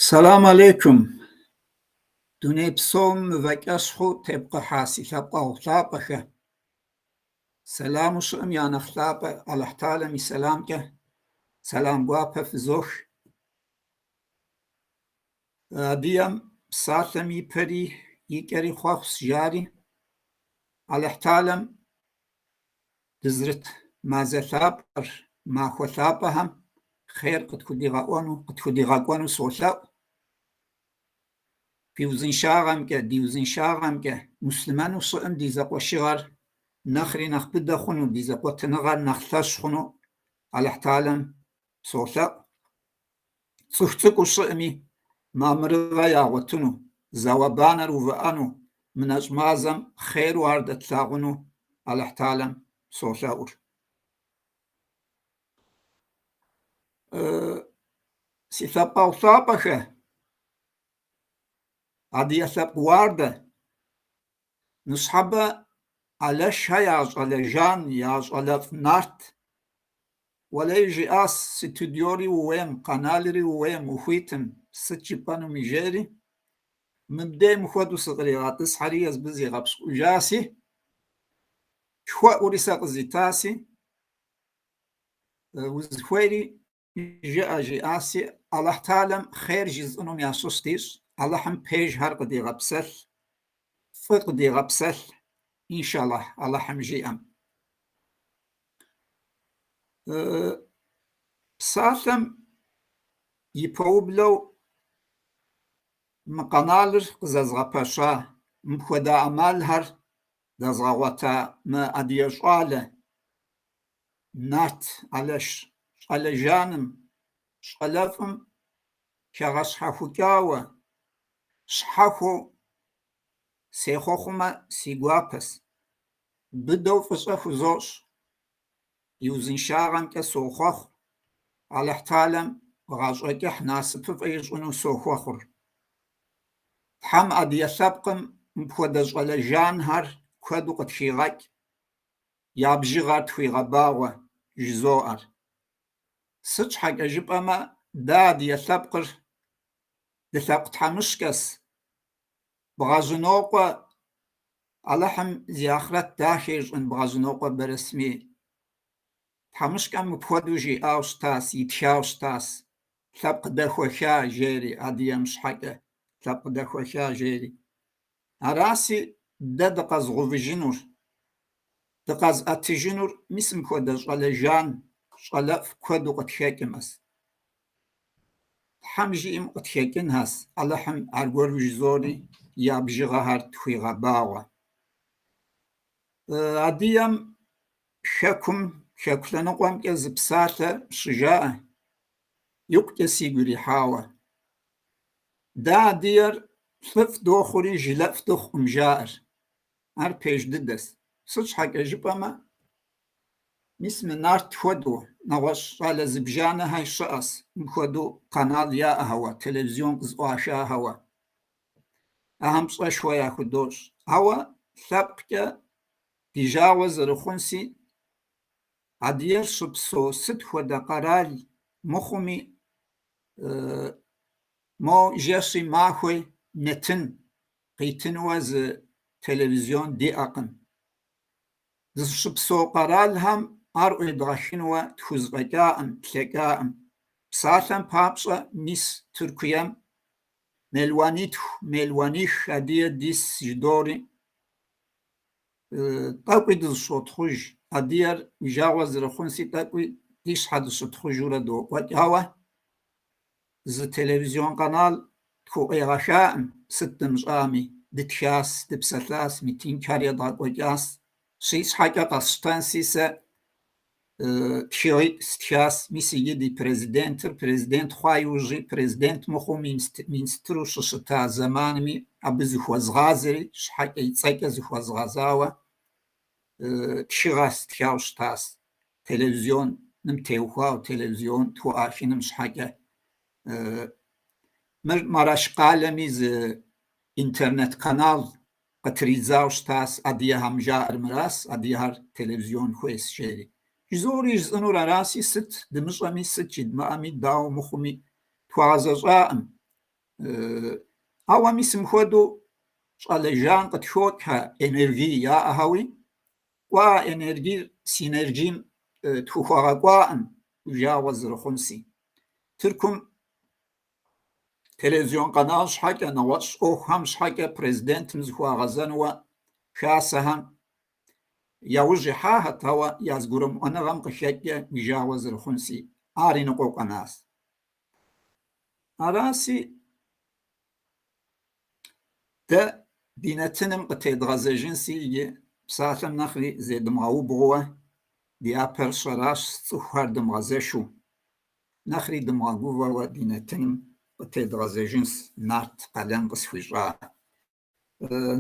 Сэлам алейкум! Дуней псом мывэкӏэщхъыу тепкъухьа си лъэпкъэгъу лъапӏэхэ! Сэламу щыӏэм я нэхъ лъапӏэ Алыхьталэм и сэламкӏэ сэлам гуапэ фызох. Адыгэм псалъэм и пэри и кӏэри хъуэхъущ жари, Алыхьталэм дызэрыт мазэ лъапӏэр, махуэ лъапӏэхэм хъер къытхудигъэӏуэну, къытхудигъэкӏуэну солъэӏу. Фи узыншагъэмкӏэ, ди узыншагъэмкӏэ, муслъымэну щыӏэм ди зэкъуэшыгъэр нэхъри нэхъ быдэ хъуну, ди зэкъуэтыныгъэр нэхъ лъэщ хъуну Алыхьталэм солъэӏу. Цӏыху цӏыкӏуу щыӏэми мамырыгъэ ягъуэтыну, зауэ-банэр увыӏэну, мы нэщӏ мазэм хъеру ар дэтлъагъуну Алыхьталэм солъэӏур. Си лъэпкъэгъу лъапӏэхэ, адыгэ лъэпкъ уардэ, ныщхьэбэ Алэшхэ я щӏалэ жан, я щӏалэфӏ Нарт. Уэлей жиӏас, студиори ууейм, каналри ууейм, ухуитым, сыт жыпӏэнуми жери. Мыбдей мыхуэдэу сыкъригъэтӏысхьэри езбы зигъэпщкӏужаси, шхуэӏури сэ къызитаси, узыхуейри Жыӏэ, жиӏаси, Алыхьталэм хъер жызыӏэнум ящыщ дищӏ, Алыхьым пэжхэр къыдигъэпсэлъ, фӏы къыдигъэпсэлъ, иншаллахь, Алыхьым жиӏэм. Псалъэм и пэублэу мы каналыр къызэзгъэпэща, мыпхуэдэ ӏэмалхэр дэзгъэгъуэта мы адыгэ щӏалэ Нарт Алэш щӏалэ жаным, щӏалэфӏым хэгъэщхьэхукӏауэ, щхьэхуэу сехъуэхъумэ си гуапэс. Быдэу фӏыщӏэ хузощӏ, и узыншагъэмкӏэ сохъуэхъу, Алыхьталэм гъащӏэ кӏыхь насыпыфӏэ ищӏыну сохъуэхъур. Тхьэм адыгэ лъэпкъым мыпхуэдэ щӏалэ жанхэр куэду къытхигъэкӏ. Я бжыгъэр тхуигъэбагъуэ, жызоӏэр. Сыт щхьэкӏэ жыпӏэмэ, дэ адыгэ лъэпкъыр дылъэпкъ тхьэмыщкӏэс. Бгъэжьнокъуэ, Алыхьым зи ахърэт дахэ ищӏын Бгъэжьнокъуэ Барэсбий. Тхьэмыщкӏэм мыпхуэдэу жиӏауэ щытащ, итхауэ щытащ, лъэпкъ дэхуэха жери, адыгэм щхьэкӏэ лъэпкъ дэхуэха жери. Араси, дэ дыкъэзгъэувыжынур, дыкъэзыӏэтыжынур мис мыпхуэдэ щӏалэ жан, щӏалэфӏ куэду къытхэкӏымэс. Тхьэм жиӏэм къытхэкӏынхэс, Алыхьым аргуэру жызори я бжыгъэхэр тхуигъэбагъуэ. Адыгэм хэкум, хэку лъэныкъуэмкӏэ зы псалъэ щыжаӏэ, икъукӏэ сигу ирихьауэ. Дэ адыгэр лӏыфӏ дохъури жылэфӏ дыхъукъым, жаӏэр. Ар пэж дыдэс. Сыт щхьэкӏэ жыпӏэмэ, мис мы Нарт хуэдэу, нэгъуэщӏ щӏалэ зыбжанэхэр щыӏэс, мыпхуэдэу канал яӏэхэуэ, телевизион къызэӏуахахэуэ. Ахэм пщӏэшхуэ яхудощӏ. Ауэ лъэпкъкӏэ ди жагъуэ зэрыхъунси, адыгэр щыпсэу сыт хуэдэ къэрал мыхъуми, мо жэщи махуи нэтын къитынуэ зы телевизион диӏэкъым. Дызыщыпсэу къэралхэм ар ӏуедгъэхынуэ тхузэфӏэкӏаӏым, тлъэкӏаӏым. Псалъэм папщӏэ, мис Тыркуем мелуанитху, мелуаних адыгэ дис жыдори, тӏэкӏуи дызыщотхъуж. Адыгэр уи жагъуэ зэрыхъунси тӏэкӏуи ди щхьэ дыщытхъужурэ докӏуэкӏ. Ауэ зы телевизион канал тхуӏуегъэхаӏым, сыт дымыщӏами, дытхас, дыпсэлъас, митингхэр едгъэкӏуэкӏас. Си щхьэкӏэ къэсщтэнси сэ тхыгъитӏ стхас. Мис иджы ди президентыр президент хъуа иужьи, президент мыхъуу министру щыщыта зэманми абы зыхуэзгъазэри, щхьэкӏэ и цӏэкӏэ зыхуэзгъэзауэ тхыгъэ стхауэ щытащ. Телевизионым теухуауэ, телевизион тхуӏуахыным щхьэкӏэ. Мыр Мараш къалэми зы интернет канал къытридзауэ щытащ, адыгэхэм жаӏэр мырас, адыгэхэр телевизион хуейс, жери. Жызори жысӏэнур араси, сыт дымыщӏэми, сыт жыдмыӏэми, дауэ мыхъуми, тхуэгъэзэщӏаӏым. Ауэ мис мыхуэдэу щӏалэ жан къытхокӏхэ энергии яӏэхэуи, кӏуэ а энергиер синергием тхухуэгъэкӏуаӏым, уи жагъуэ зэрыхъунси. Тыркум телевизион канал щхьэкӏэ, нэгъуэщӏ ӏуэхухэм щхьэкӏэ президентым зыхуагъэзэнуэ хасэхэм яужь ихьахэт, ауэ я зыгурымыӏуэныгъэм къыхэкӏкӏэ уи жагъуэ зэрыхъунси, ари ныкъуэу къэнащ. Араси, дэ ди нэтыным къытедгъэзэжынси иджы псалъэм нэхъри зедмыгъэубгъууэ ди япэр щэращ цӏыхухэр дымыгъэзэшу, нэхъри дымыгъэгувэуэ ди нэтыным къытедгъэзэжынс Нарт къалэн къысхуищӏа.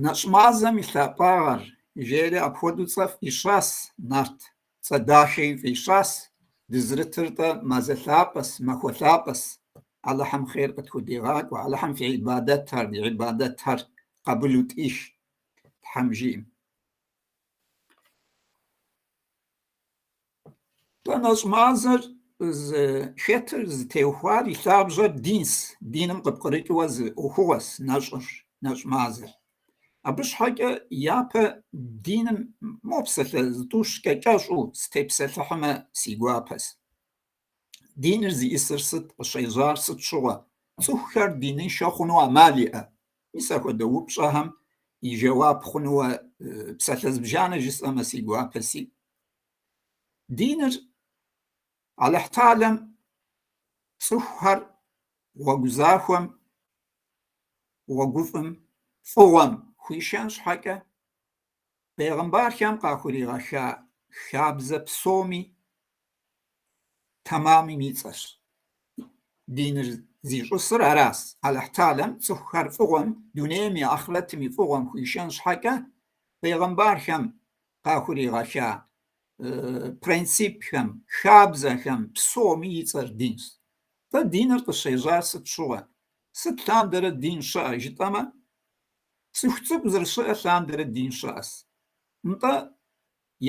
Нэщӏ мазэм и лъапӏагъэр жери апхуэдэу цӏэ фӏищащ Нарт, цӏэ дахэи фӏищащ, дызэрытыр-тӏэ мазэ лъапӏэс, махуэ лъапӏэс. Алыхьым хъер къытхудигъакӏуэ, Алыхьым фи ӏибадэтхэр, ди ӏибадэтхэр къабылу тӏих, Тхьэм жиӏэм. Тӏэ нэщӏ мазэр зыхэтыр, зытеухуар и лъабжьэр динс, диным къыпкърыкӏыуэ зы ӏуэхугъуэс нэщӏыр, нэщӏ мазэр. Абы щхьэкӏэ япэ диным мо псалъэ зытӏущкӏэ кӏэщӏу сытепсэлъыхьымэ си гуапэс. Диныр зиӏысыр сыт, къыщежьар сыт щыгъуэ? Цӏыхухэр диныншэ хъуну ӏэмал иӏэ? Мис апхуэдэ упщӏэхэм и жэуап хъунуэ псалъэ зыбжанэ жысӏэмэ си гуапэси. Диныр Алыхьталэм цӏыхухэр гъуэгу захуэм, гъуэгуфӏым, фӏыгъуэм хуишэн щхьэкӏэ бегъымбархэм къахуригъэха хабзэ псоми тэмамым и цӏэщ. Диныр зищӏысыр аращ. Алыхьталэм цӏыхухэр фӏыгъуэм, дунейми ахърэтми фӏыгъуэм хуишэн щхьэкӏэ бегъымбархэм къахуригъэха принципхэм, хабзэхэм псоми и цӏэр динщ. Тӏэ диныр къыщежьар сыт щыгъуэ? Сыт лъандэрэ дин щыӏэ жытӏэмэ, цӏыху цӏыкӏу зэрыщыӏэ лъандэрэ дин щыӏэс. Нтӏэ,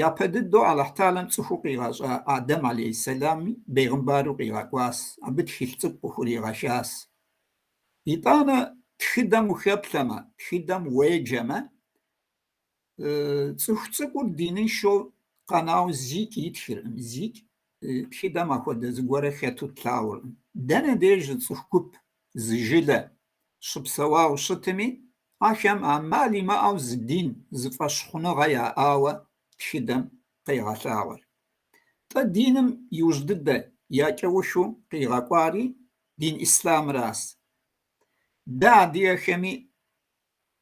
япэ дыдэу Алыхьталэм цӏыхуу къигъэщӏа Адэм алейхьэссэлами бегъымбару къигъэкӏуащ, абы тхылъ цӏыкӏу къыхуригъэхащ. Итӏанэ тхыдэм ухэплъэмэ, тхыдэм уеджэмэ, Цӏыху цӏыкӏур диныншэу къэнауэ зикӏ итхыркъым, зикӏ тхыдэм апхуэдэ зыгуэрэ хэту тлъагъуркъым. Дэнэ деж зы цӏыху гуп, зы жылэ щыпсэуауэ щытми, ахэм ӏэмал имыӏэу зы дин, зы фӏэщхъуныгъэ яӏауэ тхыдэм къегъэлъагъуэр. Тӏэ диным иужь дыдэ я кӏэухыу къигъэкӏуари дин ислъамыращ. Дэ адыгэхэми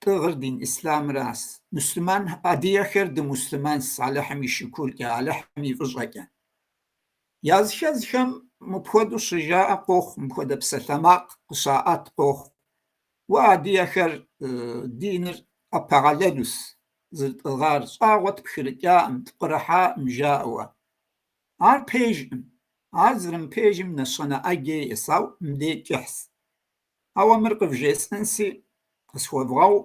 Тӏыгъыр дин ислъамыращ. Муслъымэн, адыгэхэр дымуслъымэнс Алыхьым и шыкуркӏэ, Алыхьым и фӏыщӏэкӏэ. Языхэзхэм мыпхуэдэу щыжаӏэ къохъу, мыпхуэдэ псалъэмакъ къыщаӏэт къохъу. Уэ адыгэхэр диныр ӏэпэгъэлэлус зэрытӏыгъар, щӏагъуэ тпхырыкӏаӏым, тпкърыхьаӏым жаӏэуэ. Ар пэжкъым. Ар зэрымыпэжым нэщэнэ ӏэджэ иӏэс, ауэ мыдей кӏыхьс. Ауэ мыр къывжесӏэнси, къысхуэвгъэгъу,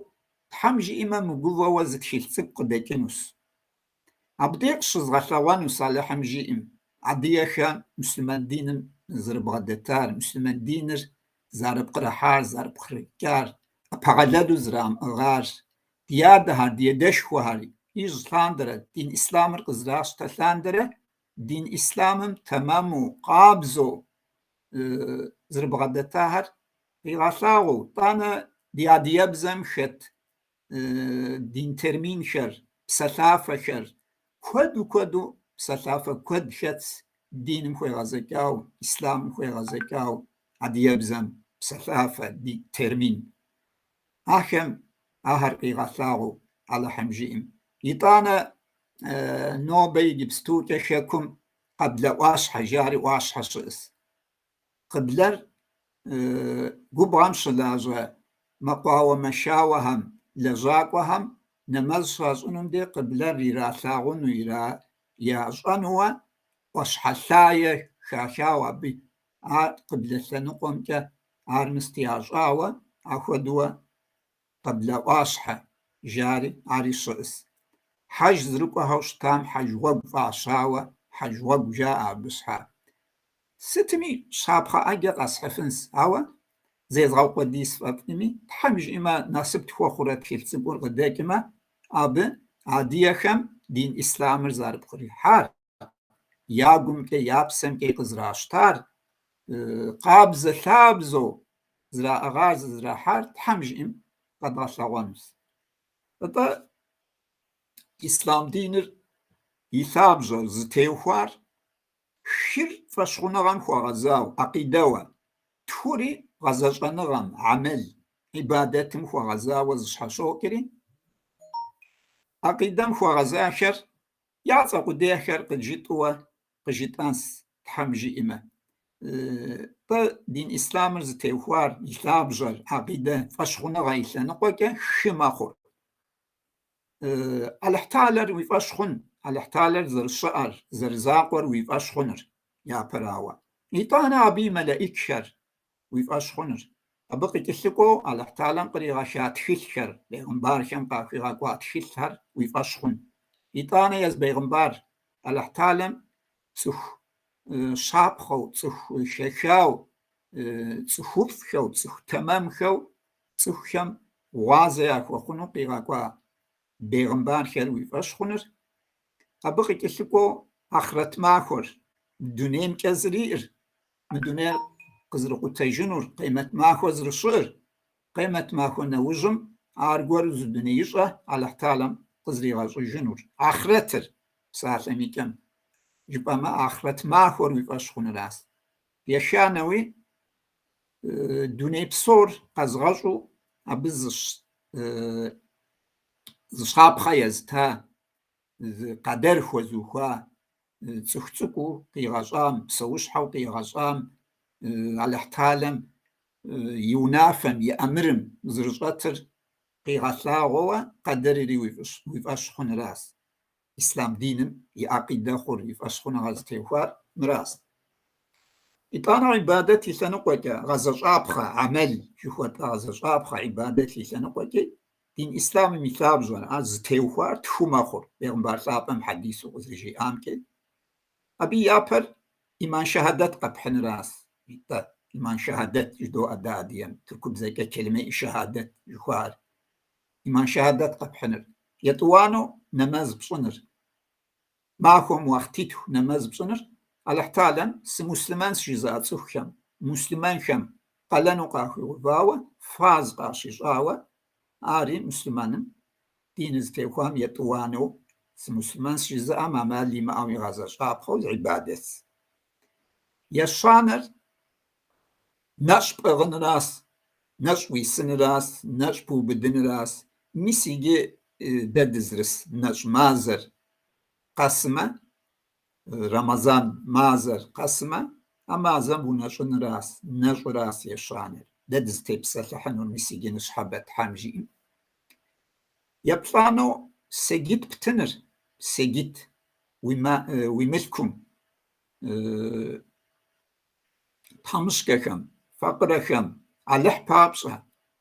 Тхьэм жиӏэмэ, мыгувэуэ зы тхылъ цӏыкӏу къыдэкӏынущ. Абдей къыщызгъэлъэгъуэнущ Алыхьым жиӏэм, адыгэхэр муслъымэн диным зэрыбгъэдэтар, муслъымэн диныр зэрыпкърыхьар, зэрыпхрыкӏар, ӏэпэгъэлэлу зэрамыӏыгъар, ди адэхэр, ди адэшхуэхэр ижь лъандэрэ, дин ислъамыр къызэращтэ лъандэрэ, дин ислъамым тэмэму, къабзэу зэрыбгъэдэтахэр къигъэлъагъуэу, тӏанэ ди адыгэбзэм хэт дин терминхэр, псалъафэхэр, куэду куэду псалъафэ куэд хэтс диным хуегъэзэкӏауэ, ислъамым хуегъэзэкӏауэ адыгэбзэм псалъафэ, дин термин. Ахэм ахэр къигъэлъагъуэу Алыхьым жиӏэм. Итӏанэ нобэ иджыпстукӏэ хэкум Къэблэ ӏуащхьэ жари ӏуащхьэ щыӏэс. Къыблэр губгъуэм щылажьэ мэкъуауэ мэшауэхэм, лэжьакӏуэхэм нэмэз щащӏынум де къыблэр иралъагъуну, ящӏэнууэ ӏуащхьэ лъае хахауэ абы ар къыблэ лъэныкъуэмкӏэ ар мыст ящӏауэ, ахуэдууэ Къэблэ ӏуащхьэ жари ари щыӏэс. Хьэж зэрыкӏуэхэу щытам хьэж гъуэгу фӏащауэ, хьэж гъуэгу жаӏэ абы щхьа. Сытми щапхъэ ӏэджэ къэсхьыфынс, ауэ зезгъэукъуэдий сфӏэфӏми, Тхьэм жиӏэмэ, насып тхуэхъурэ тхылъ цӏыкӏур къыдэкӏмэ, абы адыгэхэм дин ислъамыр зэрыпкърихьар, я гумкӏэ, я псэмкӏэ къызэращтар, къабзэ-лъабзэу зэраӏыгъар, зызэрахьар Тхьэм жиӏэм къэдгъэлъэгъуэнущ. Атӏэ, ислъам диныр и лъабжьэр зытеухуар хыр фӏэщхъуныгъэм хуэгъэзауэ, акъидэуэ, тхури гъэзэщӏэныгъэм, амэл, ибадэтым хуэгъэзауэ зыщхьэщокӏри, акъидэм хуэгъэзахэр я цӏэ къудейхэр къыджытӏэуэ къыжытӏэнс, Тхьэм жиӏэмэ. Тӏэ, дин ислъамыр зытеухуар и лъабжьэр, акъидэ фӏэщхъуныгъэ и лъэныкъуэкӏэ хы мэхъур. Алыхьталэр уи фӏэщ хъун, Алыхьталэр зэрыщыӏэр, зэрызакъуэр уи фӏэщ хъуныр, япэрауэ. Итӏанэ абы и мэлэӏикхэр уи фӏэщ хъуныр. Абы къыкӏэлъыкӏуэу Алыхьталэм къригъэха тхылъхэр, бегъымбархэм къахуигъэкӏуа тхылъхэр уи фӏэщ хъун. Итӏанэ езы бегъымбар Алыхьталэм цӏыху щапхъэу, цӏыху хэхау, цӏыхуфӏхэу, цӏыху тэмэмхэу цӏыхухэм гъуазэ яхуэхъуну къигъэкӏуа бегъымбархэр уи фӏэщ хъуныр. Абы къыкӏэлъыкӏуэу ахърэт махуэр, дунейм кӏэ зэриӏэр, мы дунейр къызэрыкъутэжынур, къемэт махуэ зэрыщыӏэр, къемэт махуэ нэужьым аргуэру зы дунеищӏэ Алыхьталэм къызэригъэщӏыжынур, ахърэтыр псалъэм и кӏэм жыпӏэмэ, ахърэт махуэр уи фӏэщ хъуныращ. Ещанэуи дуней псор къэзыгъэщӏу абы зы щапхъэ езыта, зы къэдэр хуэзухуа цӏыху цӏыкӏуу къигъэщӏам, псэущхьэу къигъэщӏам, Алыхьталэм и унафэм, и ӏэмырым зэрыщӏэтыр къигъэлъагъуэуэ къэдэрри уи фӏэщ хъуныращ. Ислъам диным и акъидэ хъур, и фӏэщхъуныгъэ зытеухуар мыращ. Итӏанэ ибадэт и лъэныкъуэкӏэ гъэзэщӏапхъэ, амэл жыхуэтӏэ гъэзэщӏапхъэ ибадэт и лъэныкъуэкӏи дин ислъамым и лъабжьэр, ар зытеухуар тху мэхъур, бегъымбар лъапӏэм хьэдису къызэрыжиӏамкӏи. Абы и япэр иман шэхьадэт къэпхьыныращ. Итӏэ, иман шэхьадэт жыдоӏэ дэ адыгэм, тыркубзэкӏэ келиме-и шэхьадэт жыхуаӏэр. Иман шэхьадэт къэпхьыныр. Етӏуанэу нэмэз пщӏыныр. Махуэм уахътитху нэмэз пщӏыныр Алыхьталэм сымуслъымэнщ жызыӏэ цӏыхухэм, муслъымэнхэм къалэну къахуигъэувауэ, фарз къащищӏауэ, ари муслъымэным диныр зытеухуам етӏуанэу сымуслъымэнщ жызыӏэм амал имыӏэу игъэзэщӏапхъэу зы ибадэтщ. Ещанэр нэщӏ пӏыгъыныращ, нэщӏ уисыныращ, нэщӏ пыубыдыныращ. Мис иджы дэ дызэрыс нэщӏ мазэр къэсмэ, Рэмэзан мазэр къэсмэ, а мазэм унэщӏыныращ, нэщӏыращ ещанэр. Дэ дызытепсэлъыхьынур мис иджы ныщхьэбэ Тхьэм жиӏэм. Еплӏанэу сегит птыныр, сегит уи мылъкум, тхьэмыщкӏэхэм, факъырэхэм, Алыхь папщӏэ,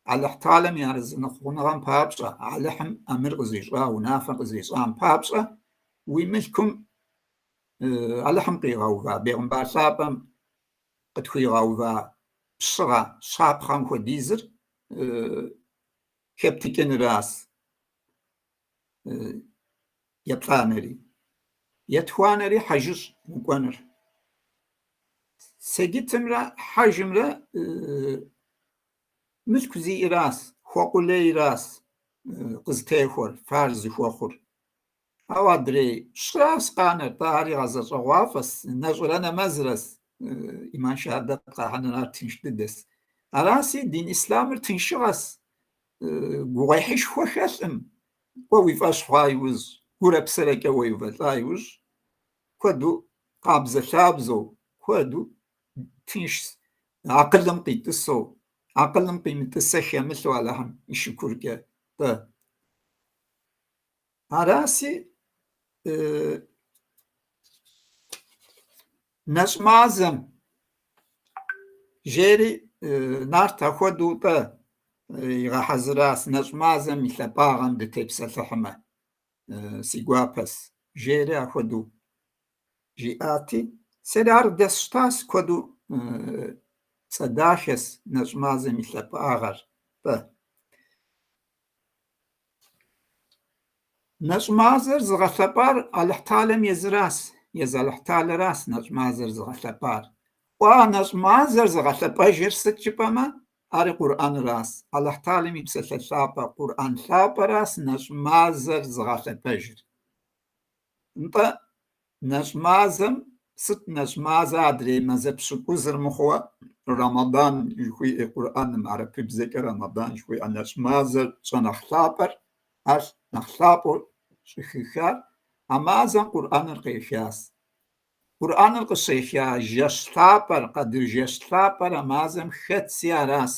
Алыхьталэм и арэзыныхъуныгъэм папщӏэ, Алыхьым ӏэмыр къызищӏа, унафэ къызищӏам папщӏэ, уи мылъкум Алыхьым къигъэува, бегъымбар лъапӏэм къытхуигъэува пщыгъэ щапхъэм хуэдизыр хэптыкӏыныращ. Еплӏанэри. Етхуанэри хьэжыщӏ укӏуэныр. Сегитымрэ хьэжымрэ мылъку зиӏэращ, хуэкъулейращ къызытехуэр, фарз зыхуэхъур. Ауэ адрей щыращ къанэр, тӏэ ари гъэзэщӏэгъуафӏэщ, нэщӏрэ нэмэзрэщ, иман шэхьадэт къэхьыныр ар тынш дыдэщ. Араси, дин ислъамыр тыншыгъэщ, гугъуехьышхуэ хэлъӏым, кӏуэ уи фӏэщ хъуа иужь, гурэ псэрэкӏэ уеувэлӏа иужь, куэду къабзэ-лъабзэу, куэду тынш акъылым къитӏысэу, акъылым къимытӏысэ хэмылъу Алыхьым и шыкуркӏэ, тӏэ. Араси, нэщӏ мазэм жери Нарт ахуэдэу тӏэ игъэхьэзыращ, нэщӏ мазэм и лъапӏагъэм дытепсэлъыхьмэ, си гуапэс, жери ахуэдэу жиӏати, сэри ар дэсщтащ куэду. Цӏэ дахэс нэщӏ мазэм и лъапӏагъэр, тӏэ. Нэщӏ мазэр зыгъэлъэпӏар Алыхьталэм езыращ, езы Алыхьталэращ нэщӏ мазэр зыгъэлъэпӏар. Кӏуэ, а нэщӏ мазэр зыгъэлъэпӏэжыр сыт жыпӏэмэ, ари Къурӏэныращ. Алыхьталэм и псалъэ лъапӏэ Къурӏэн лъапӏэращ нэщӏ мазэр зыгъэлъэпӏэжыр. Нтӏэ, нэщӏ мазэм, сыт нэщӏ мазэ адрей мазэ пщыкӏузыр мыхъууэ Рэмэдан жыхуиӏэ Къурӏэным, арапыбзэкӏэ Рэмэдан жыхуиӏэ нэщӏ мазэр щӏэнэхъ лъапӏэр, ар нэхъ лъапӏэу щӏыхихар, а мазэм Къурӏэныр къехащ. Къурӏэныр къыщеха жэщ лъапӏэр, Къэдыр жэщ лъапӏэр а мазэм хэтси аращ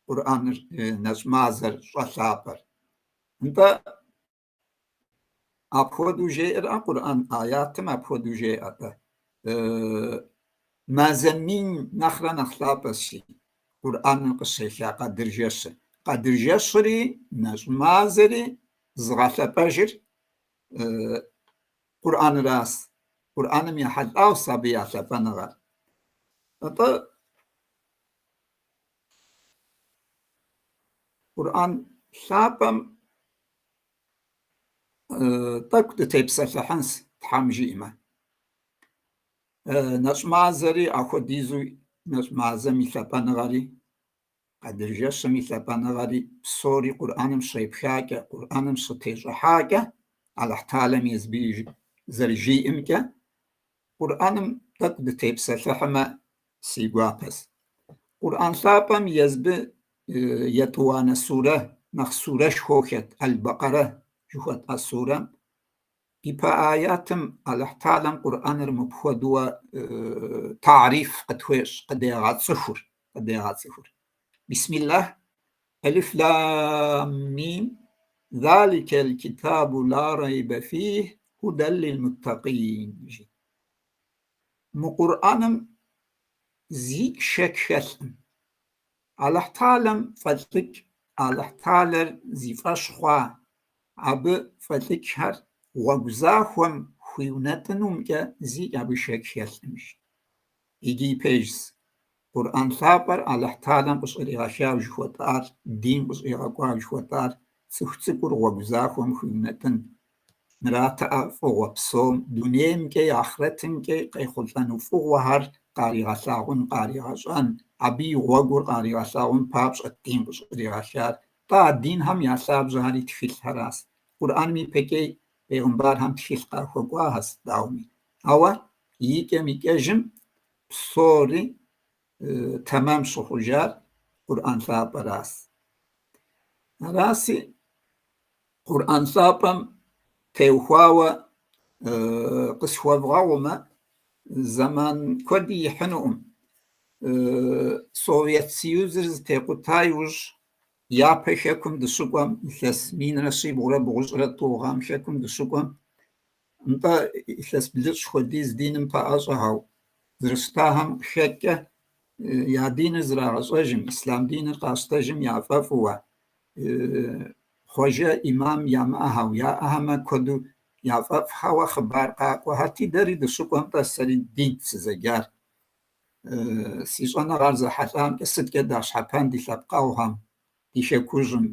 Къурӏэныр, нэщӏ мазэр щӏэлъапӏэр. Нтӏэ, апхуэдэу жеӏэр а Къурӏэн аятым апхуэдэу жеӏэ-тӏэ. Мазэ мин нэхърэ нэхъ лъапӏэщи, Къурӏэныр къыщеха Къэдыр жэщыр. Къэдыр жэщри, нэщӏ мазэри зыгъэлъэпӏэжыр Къурӏэныращ. Къурӏэным ехьэлӏащ абы я лъапӏэныгъэр. Атӏэ, Къурӏэн лъапӏэм тӏэкӏу дытепсэлъыхьынщ, Тхьэм жиӏэмэ. Нэщӏ мазэри ахуэдизу нэщӏ мазэм и лъапӏэныгъэри, Къэдыр жэщым и лъапӏэныгъэри псори Къурӏэным щепхакӏэ, Къурӏэным щытещӏыхьакӏэ, Алыхьталэм езы зэрыжиӏэмкӏэ, Къурӏэным тӏэкӏу дытепсэлъыхьмэ, си гуапэщ. Къурӏэн лъапӏэм езбы етӏуанэ сурэ, нэхъ сурэшхуэу хэт Аль-Бакъэрэ жыхуэтӏэ сурэм, ипэ аятым Алыхьталэм Къурӏэныр мыпхуэдууэ таариф къытхуещӏ, къыдегъэцӏыхур, къыдегъэцӏыхур. Бисмиллах, Элиф лам мим, заликэл китабу ла райбэ фих, худэл лил-муттакъин. Жи. Мы Къурӏэным зикӏ шэч хэлъкъым. Алыхьталэм фӏэлӏыкӏ, Алыхьталэр зи фӏэщ хъуа, абы фӏэлӏыкӏхэр гъуэгу захуэм хуиунэтӏынумкӏэ зикӏ абы шэч хэлъкъым. Жи. Икӏи пэжщ. Къурӏэн лъапӏэр Алыхьталэм къыщӏригъэхауэ жыхуэтӏар, дин къыщӏигъэкӏуауэ жыхуэтӏар, цӏыху цӏыкӏур гъуэгу захуэм хуиунэтӏын. Мыратэӏэ фӏыгъуэ псом дунеймкӏэ, ахърэтымкӏэ къехъулӏэну фӏыгъуэхэр къаригъэлъагъун, къаригъэщӏэн, абы и гъуэгур къаригъэлъагъун папщӏэт дин къыщӏригъэхар. Тӏэ а динхэм я лъабжьэхэри тхылъхэращ. Къурӏэным ипэкӏэ бегъымбархэм тхылъ къахуэкӏуахэщ, дауми. Ауэ икӏэм икӏэжым псори тэмэм щыхъужар Къурӏэн лъапӏэращ. Араси, Къурӏэн лъапӏэм теухуауэ къысхуэвгъэгъумэ, зэман куэди ихьынукъым. Совет Союзыр зэтекъута иужь, япэ хэкум дыщыкӏуэм, илъэс минрэ щибгъурэ бгъущӏрэ тӏу гъэм хэкум дыщыкӏуэм, нтӏэ илъэс блыщӏ хуэдиз диным пэӏэщӏэхэу зэрыщытахэм къыхэкӏкӏэ я диныр зрагъэщӏэжым, ислъам диныр къащтэжым яфӏэфӏыуэ, хъуэжэ имам ямыӏэхэу, яӏэхэмэ куэду яфӏэфӏхэуэ хъыбар къакӏуэхэрти, дэри дыщыкӏуэм-тӏэ сэри динт сызэджар. Си щӏэныгъэр зэхьэлӏамкӏэ сыткӏэ дащхьэпэн ди лъэпкъэгъухэм, ди хэкужьым,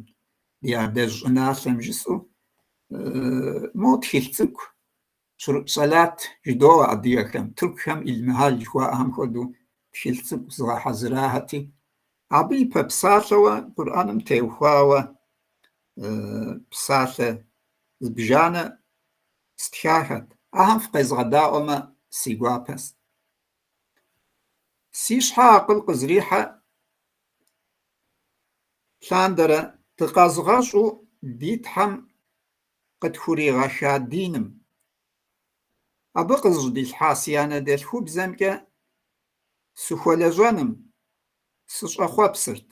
ди адэжь щӏыналъэм жысӏэу, мо тхылъ цӏыкӏу Шурутӏ Сэлат жыдоӏэ адыгэхэм, тыркухэм Илмихьэл жыхуаӏэхэм хуэдэу тхылъ цӏыкӏу згъэхьэзырахэти, абы ипэ псалъэуэ Къурӏэным теухуауэ псалъэ зыбжанэ стхахэт. Ахэм фыкъезгъэдаӏуэмэ, си гуапэщ. Си щхьэ акъыл къызэрихьэ лъандэрэ дыкъэзыгъэщӏу ди Тхьэм къытхуригъэха диным. Абы къызжьэдилъхьа си анэдэлъхубзэмкӏэ сыхуэлэжьэным сыщӏэхъуэпсырт.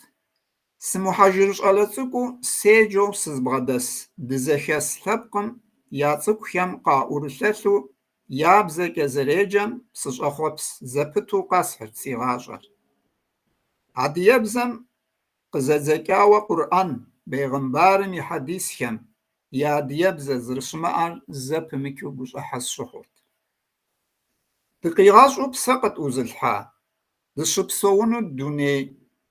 Сымухьэжыр щӏалэ цӏыкӏуу седжэу сызыбгъэдэс дызыхэс лъэпкъым я цӏыкӏухэм къаӏурылъэлъу я бзэкӏэ зэреджэм сыщӏэхъуэпс зэпыту къэсхьырт си гъащӏэр. Адыгэбзэм къызэдзэкӏауэ Къурӏэн, бегъымбарым и хьэдисхэм я адыгэбзэ зэрыщымыӏэр зэпымычу гущӏыхьэ сщыхъурт. Дыкъигъэщӏу псэ къытӏузылъхьа. Дыщыпсэуну дуней,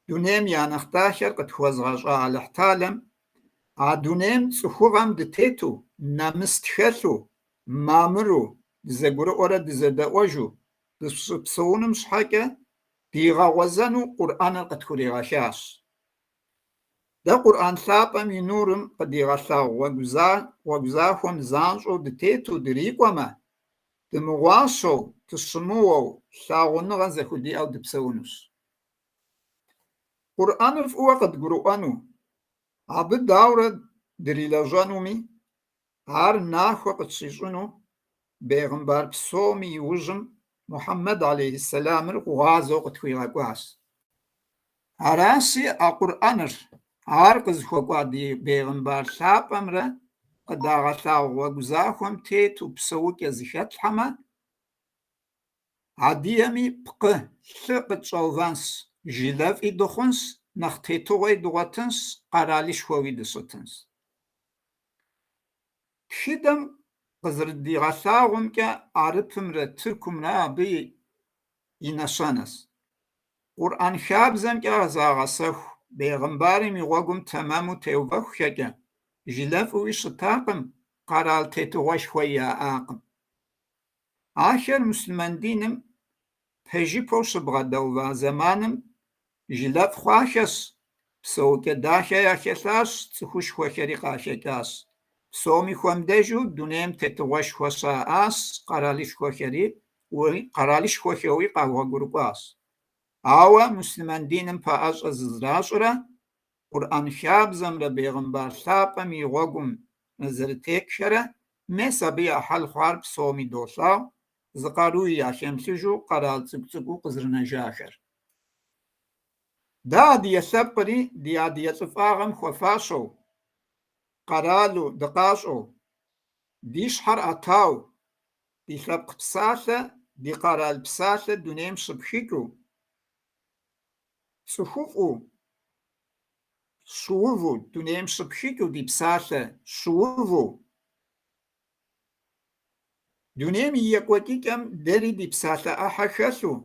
дунейм я нэхъ дахэр къытхуэзыгъэщӏа Алыхьталэм а дунейм цӏыхугъэм дытету, нэмыс тхэлъу, мамыру, дызэгурыӏуэрэ дызэдэӏуэжу дыщыпсэуным щхьэкӏэ дигъэгъуэзэну Къурӏэныр къытхуригъэхащ. Дэ Къурӏэн лъапӏэм и нурым къыдигъэлъагъу гъуэгу захуэм занщӏэу дытету дрикӏуэмэ, дымыгъуащэу, дыщымыуэу, лъагъуныгъэ зэхудиӏэу дыпсэунущ. Къурӏэныр фӏыуэ къыдгурыӏуэну, абы дауэрэ дрилэжьэнуми, ар нахуэ къытщищӏыну бегъымбар псоми иужьым Мухьэммэд алейхьиссэламыр гъуазэу къытхуигъэкӏуащ. Аращи, а Къурӏэныр, ар къызыхуэкӏуа ди бегъымбар лъапӏэмрэ къыдагъэлъагъу гъуэгу захуэм тету псэукӏэ зыхэтлъхьэмэ, адыгэми пкъы, лъы къытщӏэувэнщ, жылэфӏи дыхъунщ, нэхъ тетыгъуи дгъуэтынщ, къэралышхуэуи дыщытынщ. Тхыдэм къызэрыдигъэлъагъумкӏэ, Хьэрыпымрэ Тыркумрэ абы и нэщэнэщ. Къурӏэн хабзэмкӏэ загъэсэху, бегъымбарым и гъуэгум тэмэму теувэхухэкӏэ, жылэфӏуи щытакъым, къэрал тетыгъуэшхуэи яӏакъым. Ахэр муслъымэн диным пэжыпэу щыбгъэдэува зэманым жылэфӏ хъуахэщ, псэукӏэ дахэ яхэлъащ, цӏыхушхуэхэри къахэкӏащ. Псоми хуэмыдэжу дунейм тетыгъуэшхуэ щаӏащ, къэралышхуэхэуи къэгъуэгурыкӏуащ. Ауэ муслъымэн диным пэӏэщӏэ зызэращӏрэ, Къурӏэн хабзэмрэ бегъымбар лъапӏэм и гъуэгум зэрытекӏхэрэ, мес абы я хьэл хъуар псоми долъагъу, зы къаруи яхэмылъыжу къэрал цӏыкӏу-цӏыкӏуу къызэрынэжахэр. Дэ адыгэ лъэпкъри ди адыгэ лӏыфӏагъэм хуэфащэу, къэралу дыкъащӏэу, ди щхьэр ӏэтау, ди лъэпкъ псалъэ, ди къэрал псалъэ дунейм щыпхыкӏыу, цӏыхуфӏу щыуву, дунейм щыпхыкӏыу ди псалъэ щыуву, дунейм и екӏуэкӏыкӏэм дэри ди псалъэ ӏыхьэ хэлъу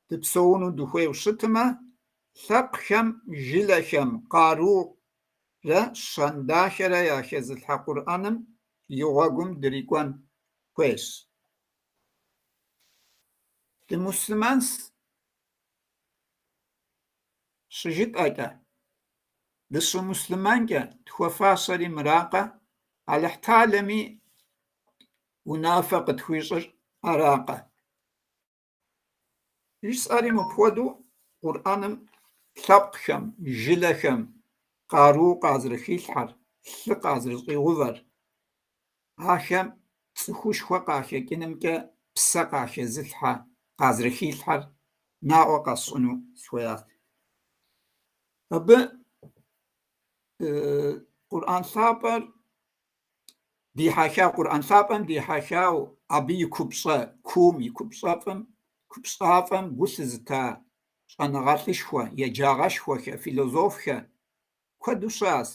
дыпсэуну дыхуейуэ щытмэ, лъэпкъхэм, жылэхэм къарурэ щэн дахэрэ яхэзылъхьэ Къурӏэным и гъуэгум дрикӏуэн хуейщ. Дымуслъымэнщ щыжытӏэкӏэ, дыщымуслъымэнкӏэ тхуэфащэри мыракъэ, Алыхьталэми унафэ къытхуищӏыр аракъэ? Жысӏэри мыпхуэдэу Къурӏэным лъэпкъхэм, жылэхэм къару къазэрыхилъхьэр, лъы къазэрыщӏигъувэр, ахэм цӏыхушхуэ къахэкӏынымкӏэ псэ къахэзылъхьэ, къазэрыхилъхьэр наӏуэ къэсщӏыну сыхуеящ. Абы Къурӏэн лъапӏэр дихьэха, Къурӏэн лъапӏэм дихьэхау абы и купщӏэ куум, и купщӏэфӏым, купщӏафӏэм гу лъызыта щӏэныгъэлӏышхуэ, еджагъэшхуэхэ, философхэ куэду щыӏэщ.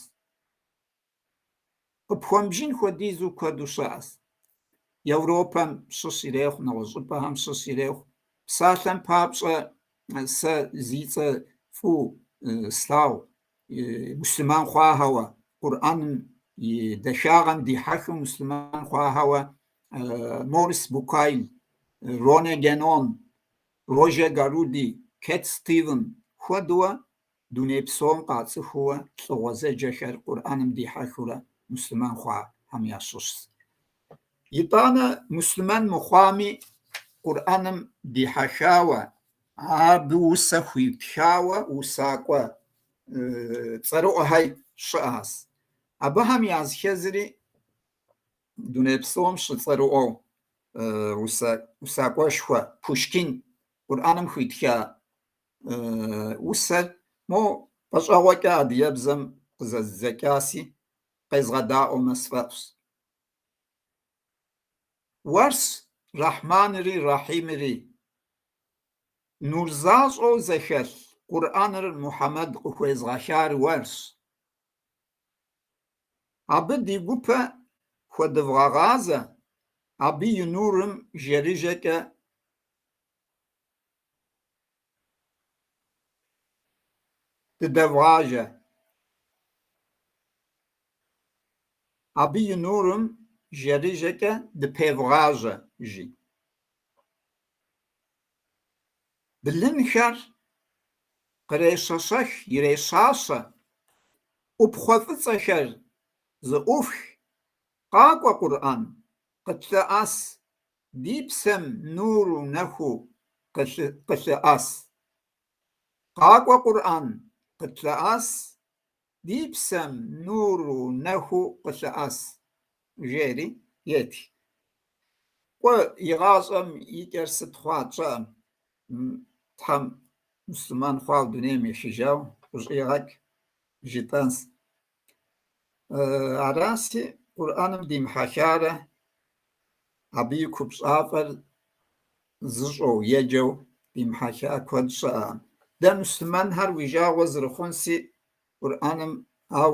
Къыпхуэмыбжын хуэдизу куэду щыӏэщ. Европэм щыщ ирехъу, нэгъуэщӏ щӏыпӏэхэм щыщ ирехъу. Псалъэм папщӏэ, сэ зи цӏэ фӏыу слъагъу муслъымэн хъуахэуэ, Къурӏэным и дахагъэм дихьэхыу муслъымэн хъуахэуэ Морис Букайл, Рене Генон, Роже Гаруди, Кэт Стивен хуэдэуэ дуней псом къацӏыхууэ лӏы гъуэзэджэхэр Къурӏэным дихьэхыурэ муслъымэн хъуахэм ящыщщ. Итӏанэ муслъымэн мыхъуами, Къурӏэным дихьэхауэ, абы усэ хуитхауэ усакӏуэ цӏэрыӏуэхэр щыӏэщ. Абыхэм языхэзри дуней псом щыцӏэрыӏуэу усакӏуэшхуэ Пушкин Къурӏэным хуитха усэр мо пӏэщӏэгъуэкӏэ адыгэбзэм къызэздзэкӏаси, къезгъэдаӏуэмэ сфӏэфӏщ. Уэрщ Рэхьманри Рэхьимри. Нур защӏэу зэхэлъ Къурӏэныр Мухьэмэд къыхуезыгъэхар уэрщ. Абы ди гупэ хуэдывгъэгъазэ, абы и нурым жэрыжэкӏэ. дыдэвгъажэ. Абы и нурым жэрыжэкӏэ дыпевгъажьэ, жи. Блынхэр кърещэщэх, ирещащэ, ӏупхъуэ фӏыцӏэхэр зэӏуфх, къакӏуэ Къурӏэн, къытлъэӏэс, ди псэм нуру нэхуу къылъыӏэс. Къакӏуэ Къурӏэн, къытлъэӏэс, ди псэм нуру нэхуу къылъыӏэс, жери етх. Кӏуэ, и гъащӏэм и кӏэр сыт хъуа тщӏэӏым. Тхьэм муслъымэн хъуауэ дунейм ехыжауэ къыщӏигъэкӏ жытӏэнс. Араси, Къурӏэным димыхьэхарэ абы и купщӏафӏэр зыщӏэу, еджэу димыхьэха куэд щыӏэӏым. Дэ муслъымэнхэр уи жагъуэ зэрыхъунси, Къурӏэным ау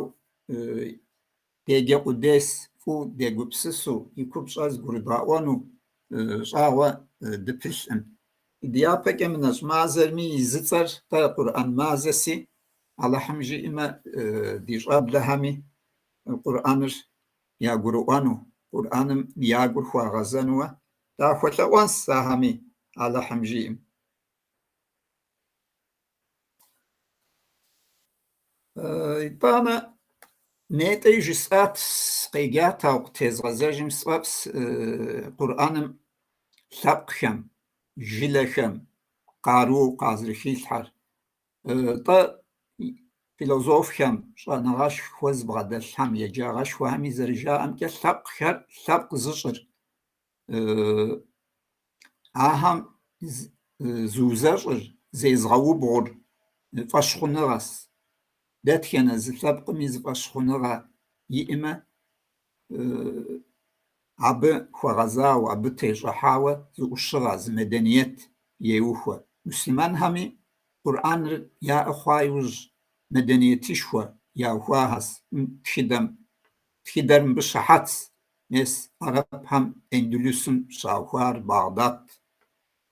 деджэ къудейс, фӏыуэ дегупсысу, и купщӏэр зыгурыдгъэӏуэну щӏагъуэ дыпылъӏым. Дяпэкӏэ мы нэщӏ мазэрми и зы цӏэр тӏэ Къурӏэн мазэси, Алыхьым жиӏэмэ, ди щӏэблэхэми Къурӏэныр ягурыӏуэну, Къурӏэным я гур хуагъэзэнуэ дахуэлъэӏуэнс ахэми, Алыхьым жиӏэм. Итӏанэ нетӏэи жысӏат, сыкъеджат, ауэ къытезгъэзэжым сфӏэфӏс Къурӏэным лъэпкъхэм, жылэхэм къару къазэрыхилъхьэр. Тӏэ философхэм, щӏэныгъэшхуэ зыбгъэдэлъхэм, еджагъэшхуэхэми зэрыжаӏэмкӏэ, лъэпкъхэр лъэпкъ зыщӏыр. Ахэм зыузэщӏыр, зезыгъэубгъур фӏэщхъуныгъэс. Дэтхэнэ зы лъэпкъми зы фӏэщхъуныгъэ иӏэмэ, абы хуэгъэзауэ, абы тещӏыхьауэ зы ӏущыгъэ, зы мэдениет еухуэ. Муслъымэнхэми Къурӏэныр яӏэ хъуа иужь мэдениетышхуэ яухуахэс тхыдэм. Тхыдэр мыбы щыхьэтс. Мес арабхэм Эндулюсым щаухуар Багъдад.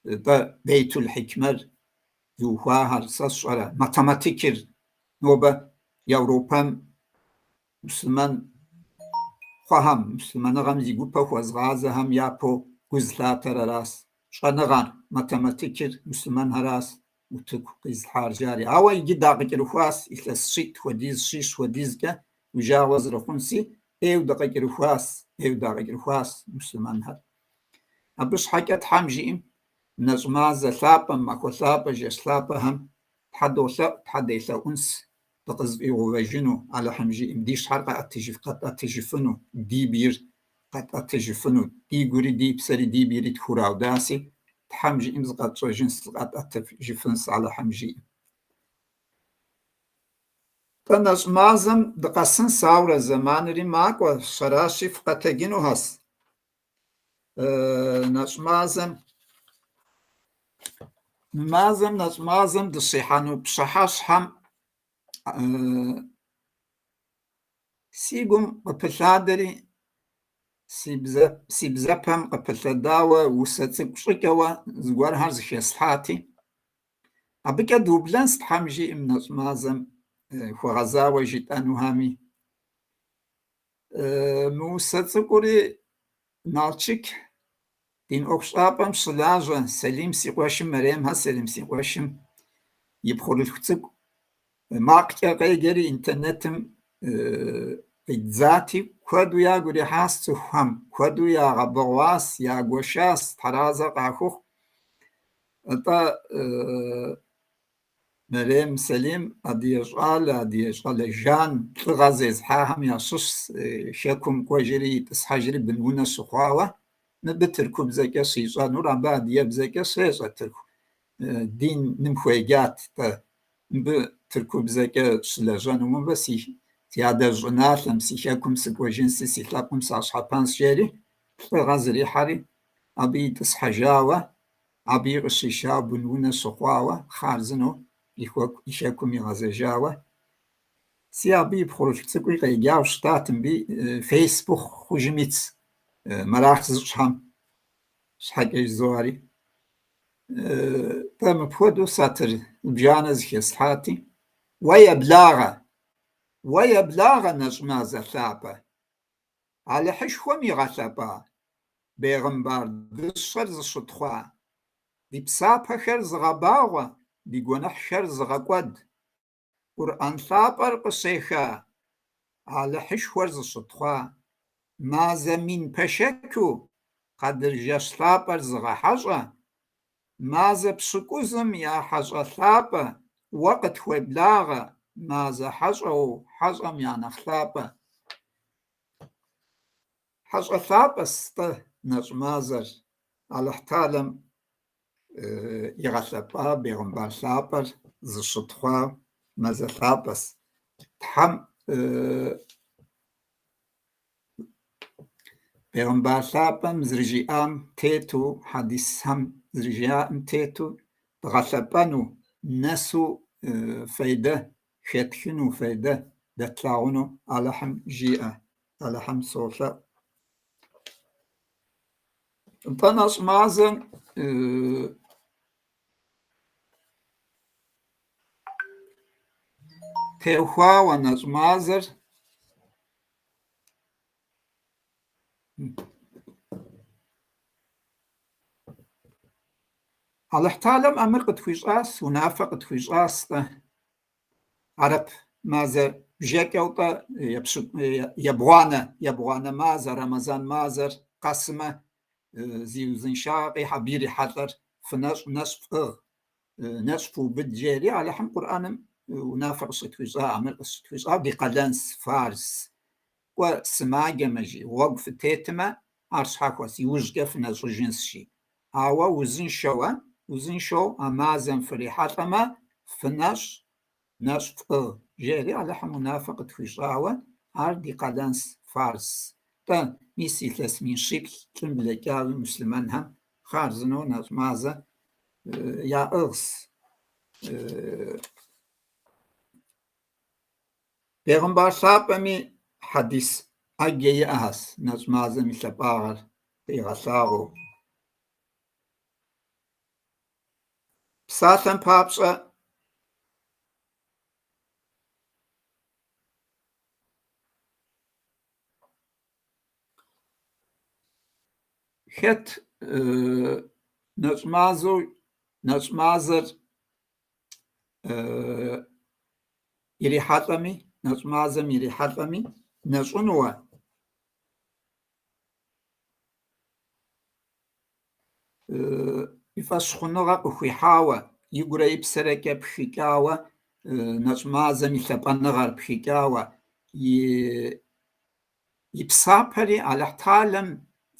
Тӏэ Бейтул Хьикмэр зыухуахэр, сэ сщӏэрэ, математикыр нобэ Европэм муслъымэн хъуэхэм, муслъымэныгъэм зи гупэ хуэзгъазэхэм япэу гу зылъатэр арас. Щӏэныгъэр, математикыр муслъымэнхэрас утыку къизылъхьар жари. Ауэ иджы дакъыкӏэрыхуас илъэс щитӏ хуэдиз, щищ хуэдизкӏэ уи жагъуэ зэрыхъунси, ӏейуэ дыкъыкӏэрыхуас, ӏейуэ дакъыкӏэрыхуас муслъымэнхэр. Абы щхьэкӏэ Тхьэм жиӏэм, нэщӏ мазэ лъапӏэм, махуэ лъапӏэ, жэщ лъапӏэхэм Тхьэ долъэӏу, Тхьэ делъэӏунс, дыкъызэфӏигъэувэжыну, Алыхьым жиӏэм, ди щхьэр къэтӏэтыжыфыну, ди бгыр къэтӏэтыжыфыну, ди гури, ди псэри, ди бгыри тхураудаси, Тхьэм жиӏэм зыкъэтщӏэжынс, зыкъэтӏэтыжыфынс, Алыхьым жиӏэм. Тӏэ нэщӏ мазэм дыкъэсынс, аурэ зэманри макӏуэ, щэращи фыкъэтэджынухэс. Нэщӏ мазэм, мы мазэм, нэщӏ мазэм дыщихьэну пщыхьэщхьэм си гум къыпылъадэри, си бзэпэм къыпылъэдауэ усэ цӏыкӏу щӏыкӏэуэ зыгуэрхэр зыхэслъхьати, абыкӏэ дыублэнс Тхьэм жиӏэм нэщӏ мазэм хуэгъэзауэ жытӏэнухэми. Мы усэ цӏыкӏури Налшык дин ӏуэхущӏапӏэм щылажьэ Сэлим си къуэшым, Мэремхэ Сэлим си къуэшым и пхъурылъху цӏыкӏу макъкӏэ къеджэри интернетым къиддзати, куэду ягу ирихьащ цӏыхухэм, куэду ягъэбэгъуащ, ягуэшащ, тхьэразэ къахухъу. Атӏэ Мэрем Сэлим адыгэ щӏалэ, адыгэ щӏалэ жан лӏыгъэ зезыхьахэм ящыщщ, хэкум кӏуэжри итӏысхьэжри бынунэ щыхъуауэ, мыбы тыркубзэкӏэ щищӏэнур, абы адыгэбзэкӏэ щещӏэ тырку диным хуеджат-тӏэ. Мыбы тыркубзэкӏэ щылэжьэну, мыбы си адэжь щӏыналъэм, си хэкум сыкӏуэжынси, си лъэпкъым сащхьэпэнщ, жери лӏыгъэ зэрихьэри абы итӏысхьэжауэ, абыи къыщишауэ бынунэ щыхъуауэ, хъарзынэу и хэкум игъэзэжауэ. Си абы и пхъурылъху цӏыкӏуи къеджауэ щытат мыбы Фейсбук хъужым итс мэракъ зыщӏхэм щхьэкӏэ жызоӏэри. Тӏэ мыпхуэдэу сатыр зыбжанэ зыхэслъхьати. Уэ еблагъэ! Уэ еблагъэ, нэщӏ мазэ лъапӏэ! Алыхьышхуэм игъэлъэпӏа, бегъымбар дыщэр зыщытхъуа, ди псапэхэр зыгъэбагъуэ, ди гуэныхьхэр зыгъэкӏуэд, Къурӏэн лъапӏэр къыщеха, Алыхьышхуэр зыщытхъуа, мазэ мин пэшэчу Къэдыр жэщ лъапӏэр зыгъэхьэщӏэ, мазэ пщыкӏузым я хьэщӏэ лъапӏэ, уэ къытхуеблагъэ, мазэ хьэщӏэу хьэщӏэм я нэхъ лъапӏэ. Хьэщӏэ лъапӏэс-тӏэ нэщӏ мазэр, Алыхьталэм игъэлъэпӏа бегъымбар лъапӏэр зыщытхъуа мазэ лъапӏэс. Тхьэм бегъымбар лъапӏэм зэрыжиӏам тету, хьэдисхэм зэрыжаӏэм тету дгъэлъэпӏэну, нэсу фейдэ хэтхыну, фейдэ дэтлъагъуну Алыхьым жиӏэ, Алыхьым солъэӏу. Нтӏэ нэщӏ мазэм теухуауэ нэщӏ мазэр Алыхьталэм ӏэмыр къытхуищӏащ, унафэ къытхуищӏащ-тӏэ. Арэп мазэ бжэкӏэу-тӏэ ебгъуанэ, ебгъуанэ мазэ, Рэмэзан мазэр къэсмэ, зи узыншагъэ къихь абы ирихьэлӏэр фынэщӏ, нэщӏ фӏыгъ, нэщӏ фыубыд жери Алыхьым Къурӏэным унафэ къыщытхуищӏа, ӏэмыр къыщытхуищӏа ди къалэнс, фарз. Кӏуэ сымаджэмэ, жи, гъуэгу фытетмэ, ар щхьэхуэс, иужькӏэ фынэщӏыжынс, жи. Ауэ узыншэуэ, узыншэу а мазэм фрихьэлӏэмэ, фынэщӏ, нэщӏ фӏыгъ, жери Алыхьым унафэ къытхуищӏауэ, ар ди къалэнс, фарз. Тӏэ, мис илъэс мин щиплӏым блэкӏауи муслъымэнхэм хъарзынэу нэщӏ мазэ яӏыгъс. Бегъымбар лъапӏэми хьэдис ӏэджэ иӏэхэс нэщӏ мазэм и лъапӏагъэр къигъэлъагъуэу. Псалъэм папщӏэ, хэт нэщӏ мазэу, нэщӏ мазэр ирихьэлӏэми, нэщӏ мазэм ирихьэлӏэми, нэщӏынуэ. И фӏэщхъуныгъэ къыхуихьауэ, игурэ и псэрэкӏэ пхыкӏауэ, нэщӏ мазэм и лъапӏэныгъэр пхыкӏауэ, и псапэри Алыхьталэм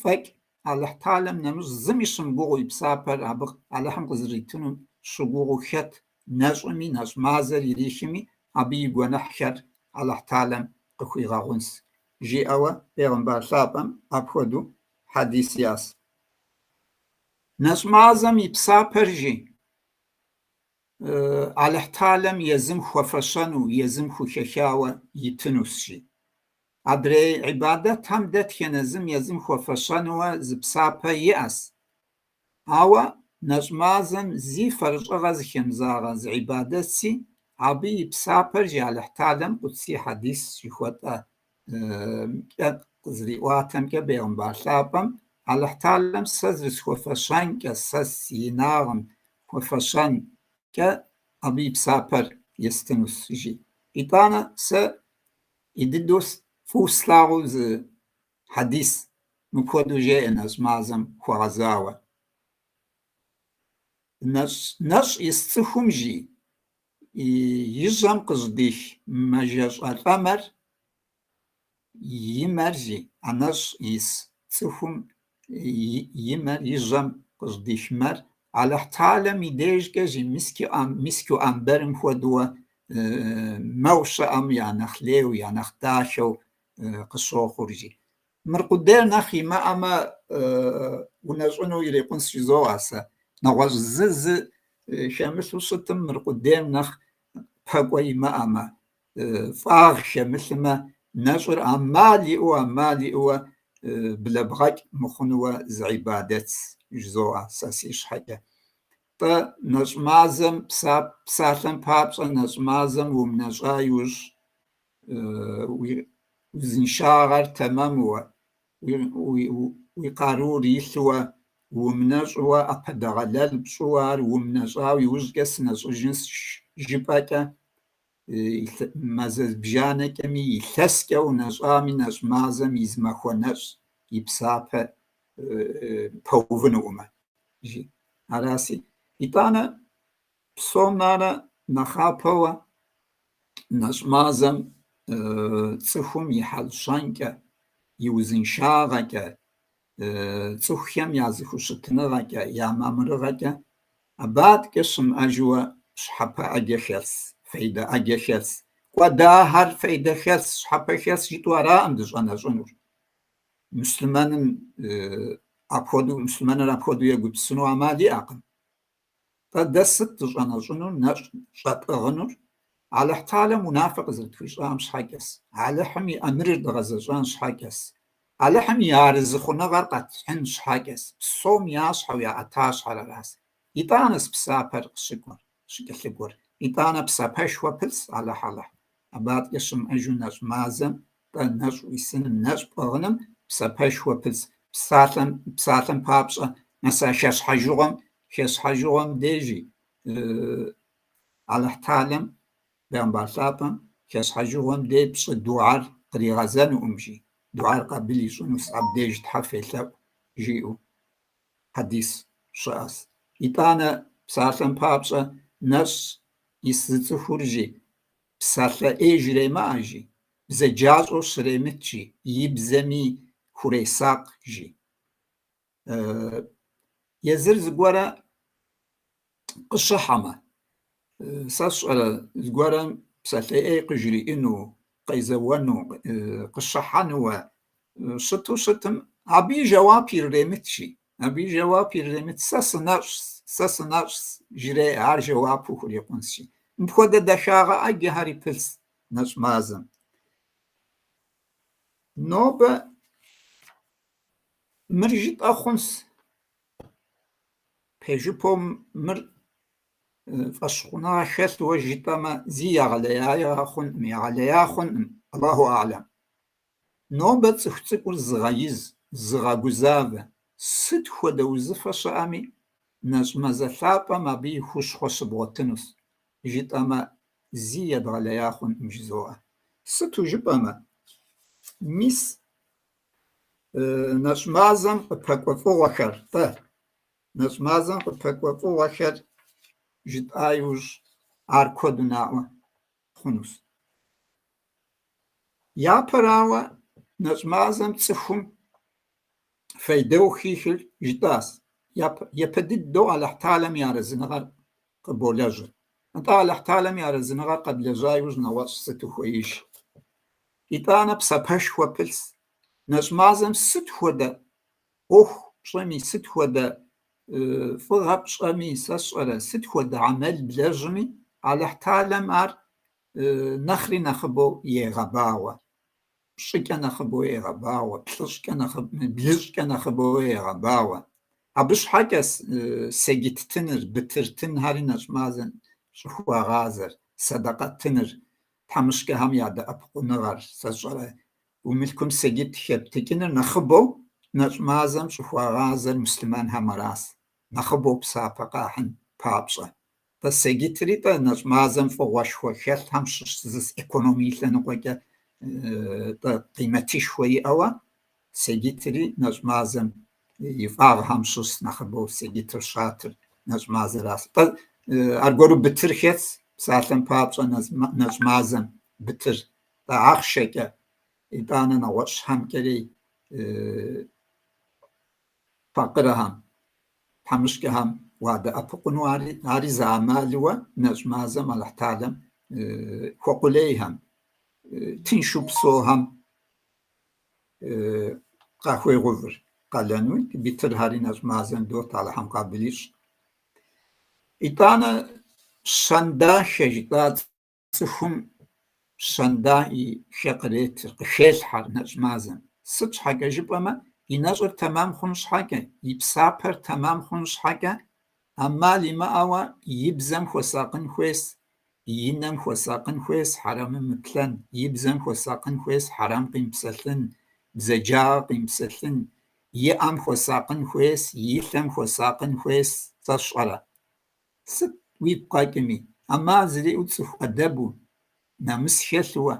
фӏэкӏ, Алыхьталэм нэмыщӏ зыми щымыгугъыу и псапэр абы Алыхьым къызэритынум щыгугъыу хэт нэщӏыми, нэщӏ мазэр ирихми, абы и гуэныхьхэр Алыхьталэм къыхуигъэгъунс, жиӏэуэ бегъымбар лъапӏэм апхуэдэу хьэдис иӏэс. Нэщӏ мазэм и псапэр жи, Алыхьталэм езым хуэфэщэну, езым хухэхауэ итынущ, жи. Адрей ӏибадэтхэм дэтхэнэ зым езым хуэфэщэнуэ зы псапэ иӏэс. Ауэ нэщӏ мазэм зи фэрыщӏыгъэ зыхэмызагъэ зы ӏибадэтси, абы и псапэр жи Алыхьталэм къудси хьэдис жыхуэтӏэмкӏэ къызэриӏуатэмкӏэ бегъымбар лъапӏэм Алыхьталэм сэ зэрысхуэфэщэнкӏэ, сэ си инагъым хуэфэщэнкӏэ абы и псапэр естынущ, жи. Итӏанэ сэ ӏей дыдэу фӏыуэ слъагъуу зы хьэдис мыпхуэдэу жеӏэ нэщӏ мазэм хуэгъэзауэ. Нэщӏ ис цӏыхум жи, и жьэм къыжьэдих мэжэщӏалӏэмэр и мэр жи, а нэщӏ ис цӏыхум и мэр, и жьэм къыжьэдих мэр Алыхьталэм и дежкӏэ жи мискю амбэрым хуэдэуэ мэу щыӏэм я нэхъ лейуэ, я нэхъ дахэу къыщохъур жи. Мыр къудейр нэхъ имыӏэмэ, унэщӏыну ирикъунщ жызоӏэ сэ. Нэгъуэщӏ зы зы хэмылъу щытым мыр къудейм нэхъ пэкӏуэ имыӏэмэ, фӏагъ хэмылъымэ, нэщӏыр ӏэмал иӏэу, ӏэмал иӏэуэ блэбгъэкӏ мыхъунуэ зы ӏибадэтс жызоӏэ сэ си щхьэкӏэ. Тӏэ, нэщӏ мазэм, псалъэм папщӏэ, нэщӏ мазэм умынэщӏа иужь уи узыншагъэр тэмэмуэ, уи къарур илъуэ, умынэщӏуэ, ӏэпэдэгъэлэл пщӏыуэ ар умынэщӏауэ иужькӏэ сынэщӏыжынс жыпӏэкӏэ, мазэ зыбжанэкӏэми, илъэскӏэ унэщӏами, нэщӏ мазэм и зы махуэ нэщӏ и псапэ пэувынукъымэ, жи. Араси. Итӏанэ псом нэрэ нэхъапэуэ нэщӏ мазэм цӏыхум и хьэл-щэнкӏэ, и узыншагъэкӏэ, цӏыхухэм я зэхущытыныгъэкӏэ, я мамырыгъэкӏэ абы адэкӏэ щымыӏэжуэ щхьэпэ ӏэджэ хэлъс, фейдэ ӏэджэ хэлъс. Кӏуэдахэр фейдэ хэлъс, щхьэпэ хэлъс жытӏэу араӏым дыщӏэнэщӏынур. Муслъымэным апхуэдэу, муслъымэныр апхуэдэу егупсысыну ӏэмал иӏэкъым. Тӏэ дэ сыт дыщӏэнэщӏынур, нэщӏ щӏэтӏыгъынур? Алыхьталэм унафэ къызэрытхуищӏам щхьэкӏэс, Алыхьым и ӏэмырыр дгъэзэщӏэн щхьэкӏэс, Алыхьым и арэзыхъуныгъэр къэтхьын щхьэкӏэс, псом я щхьэу я ӏэтащхьэр арас. Итӏанэс псапэр къыщыкӏуэр, щыкӏэлъыкӏуэр. Итӏанэ псапэшхуэ пылъс, Алыхь-Алыхь. Абы адэкӏэ щымыӏэжу нэщӏ мазэм, тӏэ нэщӏ уисыным, нэщӏ пӏыгъыным псапэшхуэ пылъс. Псалъэм, псалъэм папщӏэ, мис а хэщхьэжыгъуэм, хэщхьэжыгъуэм дежи Алыхьталэм, бегъымбар лъапӏэм хэщхьэжыгъуэм дей пщӏы дугьэр къригъэзэнукъым, жи. Дугьэр къабыл ищӏынущ, абдеж Тхьэ фелъэӏу, жиӏэу хьэдис щыӏэс. Итӏанэ, псалъэм папщӏэ, нэщӏ ис зы цӏыхур, жи, псалъэ ӏей жремыӏэ, жи, бзаджащӏэу щремыт, жи, и бзэми хуресакъ, жи. Езыр зыгуэрэ къыщыхьэмэ, сэ сщӏэрэ зыгуэрэм псалъэ ӏей къыжриӏэну, къезэуэну, къыщыхьэнуэ щыту щытым, абы и жэуап ирыремыт, жи. Абы и жэуап ирыремыт, сэ сынэщӏщ, сэ сынэщӏщ, жреӏэ, ар жэуапу хурикъунщ, жи. Мыпхуэдэ дахагъэ ӏэджэхэри пылъс нэщӏ мазэм. Нобэ мыр жытӏэ хъунс. Пэжыпэу мыр фӏэщхъуныгъэ хэлъуэ жытӏэмэ, зи егъэлеяигъэ хъункъым, егъэлея хъункъым, Аллаху а'лэм. Нобэ цӏыху цӏыкӏур зыгъэиз, зыгъэгузавэ, сыт хуэдэ узыфэ щыӏэми, нэщӏ мазэ лъапӏэм абы и хущхъуэ щыбгъуэтынущ, жытӏэмэ, зи едгъэлея хъункъым жызоӏэ. Сыту жыпӏэмэ, мис нэщӏ мазэм къыпэкӏуэ фӏыгъуэхэр, тӏэ, нэщӏ мазэм къыпэкӏуэ фӏыгъуэхэр жытӏа иужь ар куэду наӏуэ хъунущ. Япэрауэ, нэщӏ мазэм цӏыхум фейдэу хихыр жытӏащ. Япэ дыдэу Алыхьталэм и арэзыныгъэр къыболэжьыр. Нтӏэ, Алыхьталэм и арэзыныгъэр къэблэжьа иужь нэгъуэщӏ сыт ухуеиж? Итӏанэ псапэшхуэ пылъс. Нэщӏ мазэм сыт хуэдэ ӏуэху пщӏэми, сыт хуэдэ фӏыгъэ пщӏэми, сэ сщӏэрэ, сыт хуэдэ амэл блэжьми, Алыхьталэм ар нэхъри нэхъыбэу егъэбагъуэ. Пщӏыкӏэ нэхъыбэу егъэбагъуэ, плӏыщӏкӏэ нэхъыб, блыщӏкӏэ нэхъыбэу егъэбагъуэ. Абы щхьэкӏэ сэджыт тыныр, бытыр тынхэри нэщӏ мазэм щӏыхуагъазэр, сэдэкъэ тыныр, тхьэмыщкӏэхэм я дэӏэпыкъуныгъэр, сэ сщӏэрэ, уи мылъкум сэджыт хэптыкӏыныр нэхъыбэу нэщӏ мазэм щӏыхуагъазэр муслъымэнхэм аращ, нэхъыбэу псапэ къахьын папщӏэ. Тӏэ сэджытри-тӏэ нэщӏ мазэм фӏыгъуэшхуэ хэлъхэм щыщ зы экономие лъэныкъуэкӏэ тӏэ къимэтышхуэ иӏэуэ, сэджытри нэщӏ мазэм и фӏагъхэм щыщ нэхъыбэу сэджытыр щатыр нэщӏ мазэращ. Тӏэ аргуэру бытыр хэтс, псалъэм папщӏэ нэщӏ мазэм бытыр, тӏэ ахъшэкӏэ, итӏанэ нэгъуэщӏхэмкӏэри факъырэхэм, тхьэмыщкӏэхэм уадэӏэпыкъуну ари зы амалыуэ нэщӏ мазэм Алыхьталэм хуэкъулейхэм, тыншу псэухэм къахуегъэувыр къалэну, бытырхэри нэщӏ мазэм дот, Алыхьым къабыл ищӏ. Итӏанэ щэн дахэ жытӏа цӏыхум щэн дахэ къретыр, къыхелъхьэр нэщӏ мазэм. Сыт щхьэкӏэ жыпӏэмэ, и нэщӏыр тэмэм хъун щхьэкӏэ, и псапэр тэмэм хъун щхьэкӏэ. ӏэмал имыӏэуэ и бзэм хуэсакъын хуейс, и нэм хуэсакъын хуейс хьэрэмым мыплъэн, и бзэм хуэсакъын хуейс хьэрэм къимыпсэлъын, бзаджагъэ къимыпсэлъын, и ӏэм хуэсакъын хуейс, и лъэм хуэсакъын хуейс, сэ сщӏэрэ. Сыт уигу къэкӏми, ӏэмал зэриӏэу цӏыху ӏэдэбу, нэмыс хэлъуэ,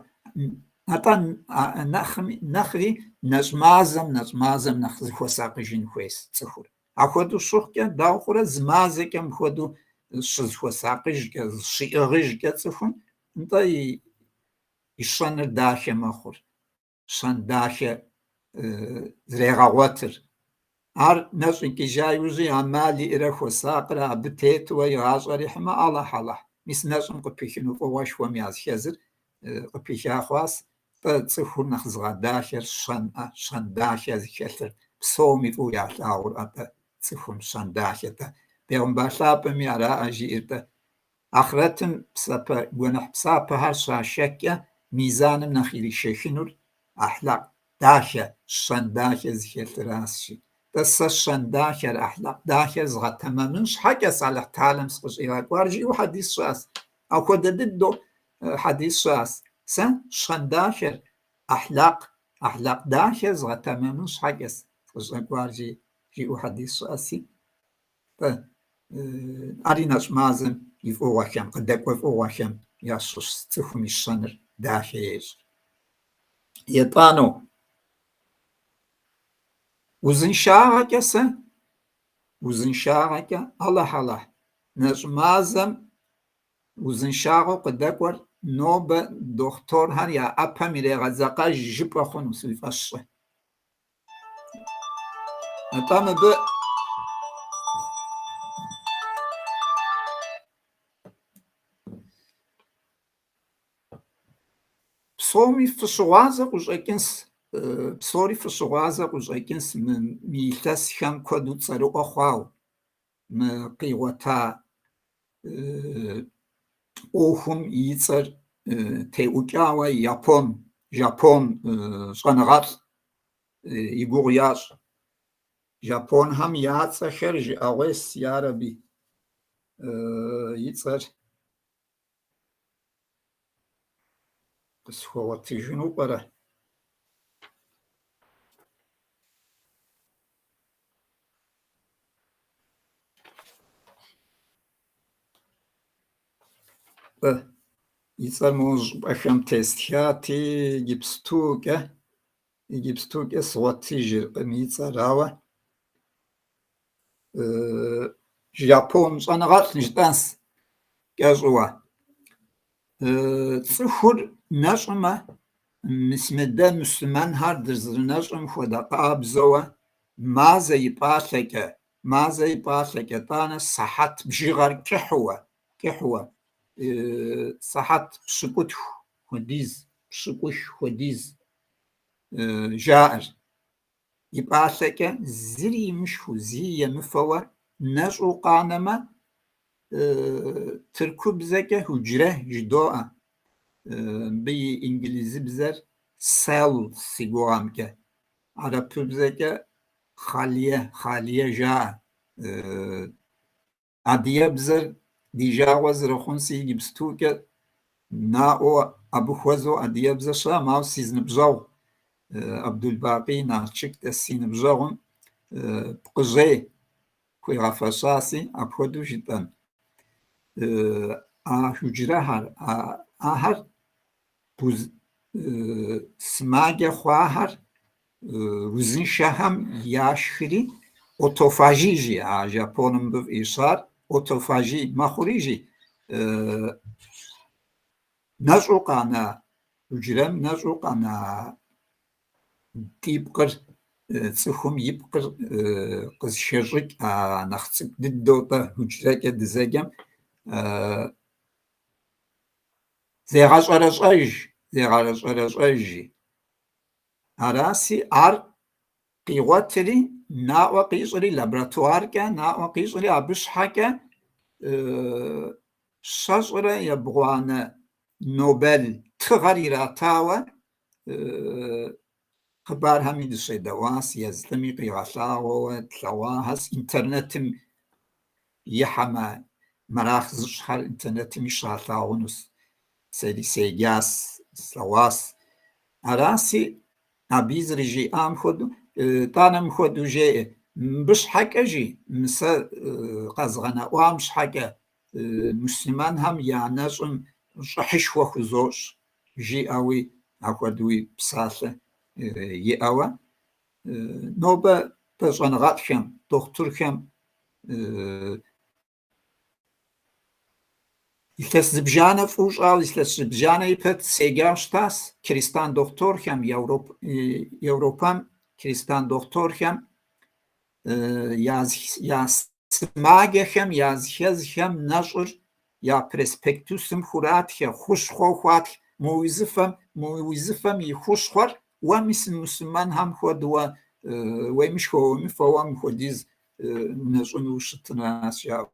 атӏэ нэхъри нэщӏ мазэм, нэщӏ мазэм нэхъ зыхуэсакъыжын хуейс цӏыхур. Апхуэдэу щыхъукӏэ, дауэ хъурэ, зы мазэкӏэ мыпхуэдэу щызыхуэсакъыжкӏэ, зыщиӏыгъыжкӏэ цӏыхум, нтӏэ и щэныр дахэ мэхъур, щэн дахэ зрегъэгъуэтыр. Ар нэщӏ икӏыжа иужьи ӏэмал иӏэрэ хуэсакърэ абы тетуэ и гъащӏэр ихьмэ, Алыхь-Алыхь, мис нэщӏым къыпихыну фӏыгъуэшхуэм языхэзыр къыпиха хъуащ. Тӏэ цӏыхур нэхъ зыгъэдахэр щэнӏэ, щэн дахэ зыхэлъыр псоми фӏыуэ ялъагъур атӏэ цӏыхум щэн дахэ-тӏэ. Бегъымбар лъапӏэми араӏэ жиӏэр-тӏэ. Ахърэтым псапэ, гуэныхь псапэхэр щашэкӏэ мизаным нэхъ иришэхынур ахьлакъ дахэ, щэн дахэ зыхэлъыращ, жи. Тӏэ сэ щэн дахэр, ахьлакъ дахэр згъэтэмэмын щхьэкӏэс Алыхь Талэм сыкъыщӏигъэкӏуар, жиӏэу хьэдис щыӏэс. Апхуэдэ дыдэу хьэдис щыӏэс. Сэ щэн дахэр, ахьлакъ, ахьлакъ дахэр згъэтэмэмын щхьэкӏэс сыкъыщӏэкӏуар, жи, жиӏэу хьэдис щыӏэси. Тӏэ, ари нэщӏ мазэм и фӏыгъуэхэм, къыдэкӏуэ фӏыгъуэхэм ящыщ цӏыхум и щэныр дахэ ещӏ. Етӏанэу, узыншагъэкӏэ сэ, узыншагъэкӏэ, Алыхь-Алыхь, нэщӏ мазэм узыншагъэу къыдэкӏуэр нобэ дохутырхэр я ӏэпэм ирегъэдзэкъэж жыпӏэ хъунущ, уи фӏэщ щӏы. Атӏэ мыбы псоми фыщыгъуазэ къыщӏэкӏынс, псори фыщыгъуазэ къыщӏэкӏынс мы илъэсхэм куэду цӏэрыӏуэ хъуау мы къигъуэта ӏуэхум и цӏэр теӏукӏауэ япон, жапон щӏэныгъэлӏ и гугъу ящӏ. Жапонхэм я цӏэхэр жыӏэгъуейс, ярэби, и цӏэр къысхуэгъуэтыжыну пӏэрэ? И цӏэр мо щӏыпӏэхэм тестхати, иджыпстукӏэ, иджыпстукӏэ сгъуэтыжыркъым и цӏэр, ауэ жапон щӏэныгъэлӏ жытӏэнс кӏэщӏыуэ. Цӏыхур нэщӏымэ, мис мы дэ муслъымэнхэр дызэрынэщӏым хуэдэ къабзэуэ мазэ и пӏалъэкӏэ, мазэ и пӏалъэкӏэ, тӏанэ сыхьэт бжыгъэр кӏыхьуэ, кӏыхьуэ, сыхьэт пщыкӏутху хуэдиз, пщыкӏух хуэдиз жаӏэр. И пӏалъэкӏэ зыри имышхыу, зыри емыфэуэ нэщӏу къанэмэ, тыркубзэкӏэ худжрэ жыдоӏэ. Мыбы и инглызыбзэр cell си гугъэмкӏэ, арапыбзэкӏэ хъалие, хъалие жаӏэ. Адыгэбзэр ди жагъуэ зэрыхъунси иджыпстукӏэ наӏуэу абы хуэзэу адыгэбзэ щыӏэм, ауэ си зы ныбжьэгъу Абдулбакъи Налшык дэс си ныбжьэгъум пкъыжьей хуигъэфэщаси, апхуэдэу жытӏэн. А худжрэхэр, ахэр сымаджэ хъуахэр узыншэхэм яшхри аутофажи жи, а жапоным мыбы фӏищар аутофажи мэхъури жи, нэщӏу къэна худжрэм нэщӏу къэна ди пкъыр, цӏыхум и пкъыр къызыхэщӏыкӏ а нэхъ цӏыкӏу дыдэу-тӏэ худжрэкӏэ дызэджэм зегъэщӏэрэщӏэж, зегъэщӏэрэщӏэж жи. Араси, ар къигъуэтри, наӏуэ къищӏри, лаборатуаркӏэ наӏуэ къищӏри, абы щхьэкӏэ 72 Нобель тыгъэр иратауэ хъыбархэми дыщедэӏуащ, езы лӏыми къигъэлъагъуэуэ тлъэгъуахэс интернетым. ихьэмэ, мэракъ зыщӏхэр интернетми щалъагъунущ. Сэри седжас, слъэгъуас. Араси, абыи зэрыжиӏам хуэдэу, тӏанэ мыхуэдэу жеӏэ, мыбы щхьэкӏэ жи, мы сэ къэзгъэнэӏуам щхьэкӏэ муслъымэнхэм я нэщӏым щӏыхьышхуэ хузощӏ, жиӏэуи апхуэдэуи псалъэ иӏэуэ. Нобэ дэ щӏэныгъэлӏхэм, дохутырхэм Илъэс зыбжанэ фӏыуэ щӏауэ, илъэс зыбжанэ ипэ седжауэ щытащ чристан дохутырхэм, Европэм чристан дохутырхэм я сымаджэхэм языхэзхэм нэщӏыр я проспектусым хуратхэ, хущхъуэу хуатх. Мы узыфэм, мы узыфэм и хущхъуэр уэ мис муслъымэнхэм хуэдэуэ уемышхэу, уемыфэуэ мыхуэдиз унэщӏыну ущытынращ, жаӏэу.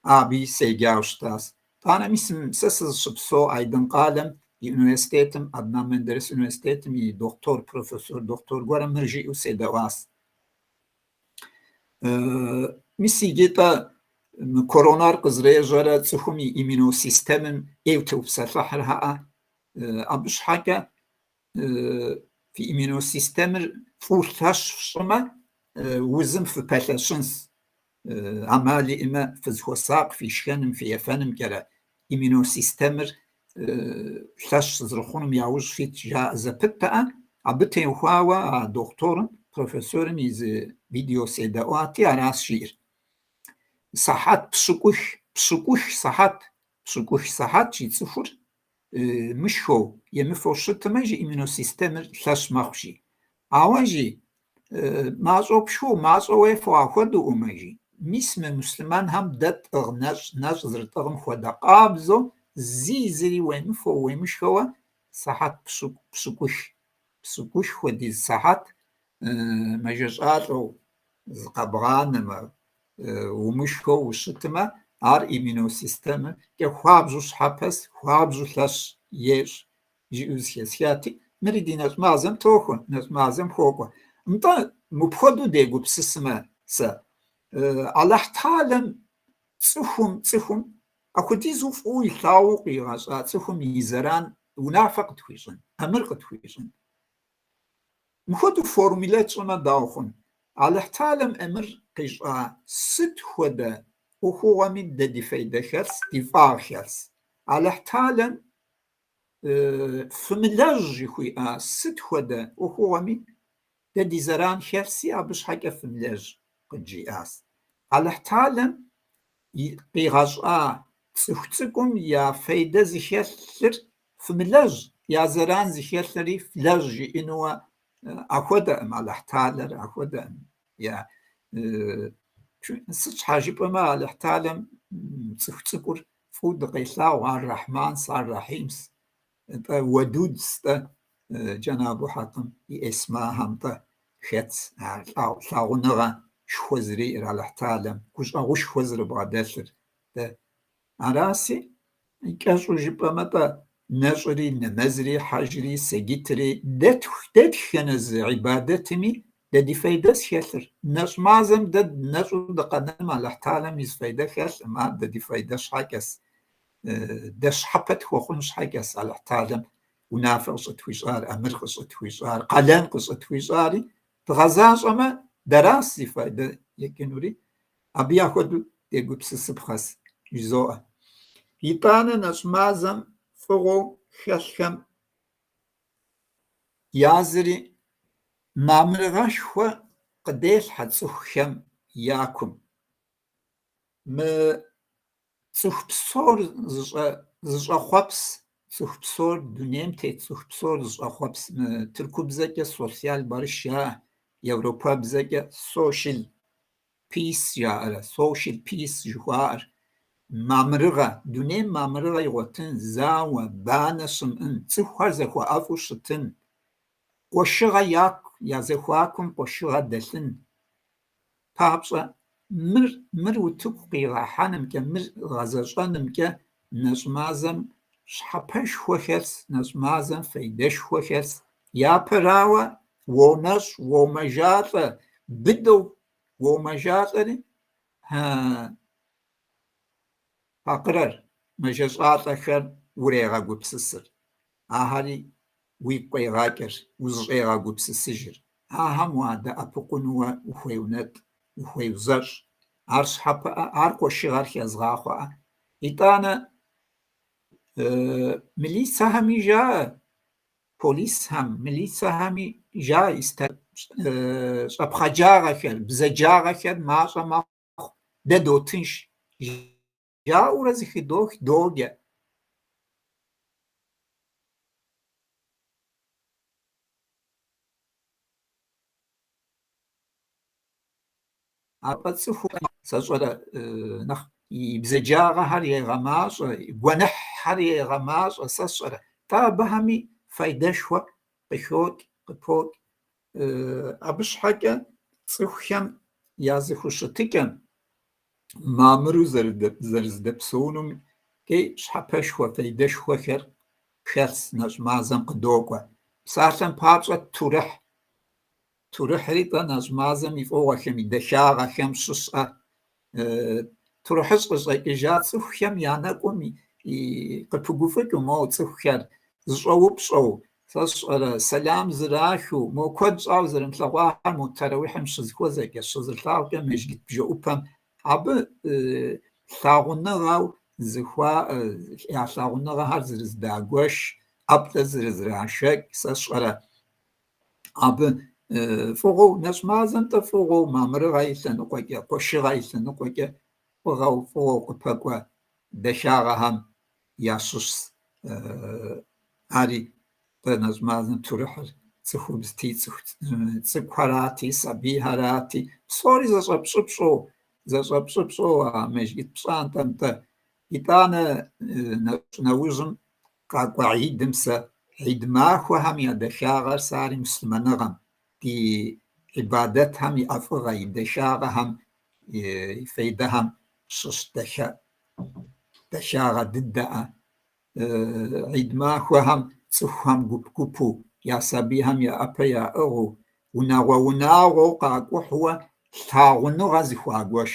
Абыи седжауэ щытащ. Тӏанэ мис сэ сызыщыпсэу Айдын къалэм и университетым, Аднан Мендерес университетым и дохутыр, профессор, дохутыр гуэрым мыр жиӏэу седэӏуащ. Мис иджы-тӏэ мы коронар къызэрежьэрэ цӏыхум и иммуносистемым ӏейуэ теупсэлъыхьыр хьэӏэ. Абы щхьэкӏэ фи иммуносистемыр фӏыуэ лъэщ фщӏымэ, узым фыпэлъэщынщ. ӏэмал иӏэмэ, фызыхуэсакъ фи шхэным, фи ефэнымкӏэрэ иммуносистемыр лъэщ зэрыхъунум яужь фит жаӏэ зэпыттэӏэ. Абы теухуауэ а дохутырым, профессорым и зы видео седэӏуати, аращ жиӏэр. Сыхьэт пщыкӏух, пщыкӏух сыхьэт, пщыкӏух сыхьэт жи цӏыхур мышхэу, емыфэу щытмэ, жи иммуносистемыр лъэщ мэхъу, жи. Ауэ, жи, мащӏэу пшхыу, мащӏэу уефэу ахуэдэуӏымэ, жи, мис мы муслъымэнхэм дэ тӏыгъ нэщӏ, нэщӏ зэрытӏыгъым хуэдэ къабзэу зи зыри уемыфэу, уемышхэуэ сыхьэт пщыкӏух, пщыкӏух хуэдиз сыхьэт мэжэщӏалӏэу зыкъэбгъанэмэ, умышхэу ущытмэ, ар иммуносистемэкӏэ хуабжьу щхьэпэс, хуабжьу лъэщ ещӏ жиӏэу зэхэсхати, мыри ди нэщӏ мазэм тохуэ, нэщӏ мазэм хуокӏуэ. Нтӏэ, мыпхуэдэу дегупсысмэ сэ, Алыхьталэм цӏыхум, цӏыхум апхуэдизу фӏыуэ илъагъуу къигъэщӏа цӏыхум и зэран унафэ къытхуищӏын, ӏэмыр къытхуищӏын. Мыхуэдэу формулэ тщӏымэ дауэ хъун? Алыхьталэм ӏэмыр къищӏа сыт хуэдэ ӏуэхугъуэми дэ ди фейдэ хэлъс, ди фӏагъ хэлъс. Алыхьталэм фымылэжь жыхуиӏа сыт хуэдэ ӏуэхугъуэми дэ ди зэран хэлъси, абы щхьэкӏэ фымылэжь къыджиӏащ. Алыхьталэм къигъэщӏа цӏыху цӏыкӏум я фейдэ зыхэлъыр фымылэжь, я зэран зыхэлъри флэжь жиӏэнуэ ахуэдэкъым Алыхьталэр, ахуэдэкъым. Я сыт щхьа жыпӏэмэ, Алыхьталэм цӏыху цӏыкӏур фӏыуэ дыкъелъагъу, ар Рэхьманс, ар Рэхьимс, нтӏэ Уэдудс-тӏэ, Джэнабу Хьэкъым и эсмахэм-тӏэ хэтс ар лъагъуныгъэ шхуэ зэриӏэр Алыхьталэм, гущӏэгъушхуэ зэрыбгъэдэлъыр. Дэ араси, кӏэщӏу жыпӏэмэ-тӏэ, нэщӏри, нэмэзри, хьэжри, сэджытри, дэтхэнэ зы ӏибадэтми дэ ди фейдэс хэлъыр. Нэщӏ мазэм дэ нэщӏу дыкъэнэным Алыхьталэм и зы фейдэ хэлъым, ар дэ ди фейдэ щхьэкӏэс, дэ щхьэпэ тхуэхъун щхьэкӏэс Алыхьталэм унафэ къыщӏытхуищӏар, ӏэмыр къыщӏытхуищӏар, къалэн къыщӏытхуищӏари дгъэзащӏэмэ, дэращ зи фейдэ екӏынури. Абы яхуэдэу дегупсысыпхъэс, жызоӏэ. Итӏанэ нэщӏ мазэм фӏыгъуэу хэлъхэм языри мамырыгъэшхуэ къыделъхьэ цӏыхухэм я кум. Мы цӏыху псор зыщӏэхъуэпс, цӏыху псор, дунейм тет цӏыху псор зыщӏэхъуэпс, мы тыркубзэкӏэ sosyal barış жаӏэ, европэбзэкӏэ social peace жаӏэрэ, social peace жыхуаӏэр. Мамырыгъэ, дунейм мамырыгъэ игъуэтын, зауэ, банэ щымыӏын, цӏыхухэр зэхуэӏэфӏу щытын, къуэшыгъэ яку, я зэхуакум къуэшыгъэ дэлъын папщӏэ мыр, мыр утыку къигъэхьэнымкӏэ, мыр гъэзэщӏэнымкӏэ нэщӏ мазэм щхьэпэшхуэ хэлъс, нэщӏ мазэм фейдэшхуэ хэлъс. Япэрауэ, уонэщӏ, уомэжалӏэ, быдэу уомэжалӏэри. Факъырэр, мэжэщӏалӏэхэр урегъэгупсысыр. Ахэри уигу къегъэкӏыр, узыщӏегъэгупсысыжыр. Ахэм уадэӏэпыкъунууэ ухуеунэтӏ, ухуеузэщӏ. Ар щхьэпэӏэ, ар къуэшыгъэр хэзгъахъуэӏэ. Итӏанэ милицэхэми жаӏэ, полисхэм, милицэхэми жаӏэ щӏэпхъаджагъэхэр, бзаджагъэхэр мащӏэ мэхъу, дэ дотынш. Жаӏэурэ зыхыдох, доджэ. Атӏэ цӏыхум сэ сщӏэрэ нэхъ и бзаджагъэхэр егъэмащӏэ, и гуэныхьхэр егъэмащӏэ, сэ сщӏэрэ. Тӏэ абыхэми файдэшхуэ къыхокӏ, къыпокӏ. Абы щхьэкӏэ цӏыхухэм я зэхущытыкӏэм мамыру зэрызэдэпсэунумкӏи щхьэпэшхуэ, фейдэшхуэхэр хэлъщ нэщӏ мазэм къыдокӏуэ. Псалъэм папщӏэ, турыхь. Турыхьри-тӏэ нэщӏ мазэм и фӏыгъуэхэм, и дахагъэхэм щыщӏэ. Турыхьыщӏ къыщӏэкӏыжа цӏыхухэм я нэкӏум къыпыгуфӏыкӏыу, моуэ цӏыхухэр зыщӏэупщӏэу, сэ сщӏэрэ, сэлам зрахыу, мо куэд щӏауэ зэрымылъэгъуахэр мо тэрауихьым щызэхуэзэкӏэ, щызэлъагъукӏэ мэжджыт бжэӏупэм абы лъагъуныгъэу зыхуаӏэ, я лъагъуныгъэхэр зэрызэдагуэш, ӏэплӏэ зэрызэрашэкӏ, сэ сщӏэрэ. Абы фӏыгъуэу, нэщӏ мазэм-тӏэ фӏыгъуэу, мамырыгъэ и лъэныкъуэкӏэ, къуэшыгъэ и лъэныкъуэкӏэ фӏыгъэу, фӏыгъуэу къыпэкӏуэ дахагъэхэм ящыщщ. Ари тӏэ нэщӏ мазэм турыхьыр цӏыхубзти, цӏыху цӏыкӏухэрати, сабийхэрати, псори зэщӏэпщӏыпщӏэу, зэщӏэпщӏыпщӏэу а мэжджыт пщӏантӏэм-тӏэ. Итӏанэ нэщӏ нэужьым къакӏуэ гьидым сэ, гьид махуэхэм я дахагъэр сэ ари муслъымэныгъэм, ди ӏибадэтхэм и ӏэфӏыгъэ, и дахагъэхэм, и фейдэхэм щыщ дахагъэ дыдэӏэ. Гьид махуэхэм цӏыхухэм гуп-гупу, я сабийхэм я ӏэпэ яӏыгъыу, унагъуэ-унагъуэу къакӏухьуэ лъагъуныгъэ зыхуагуэш.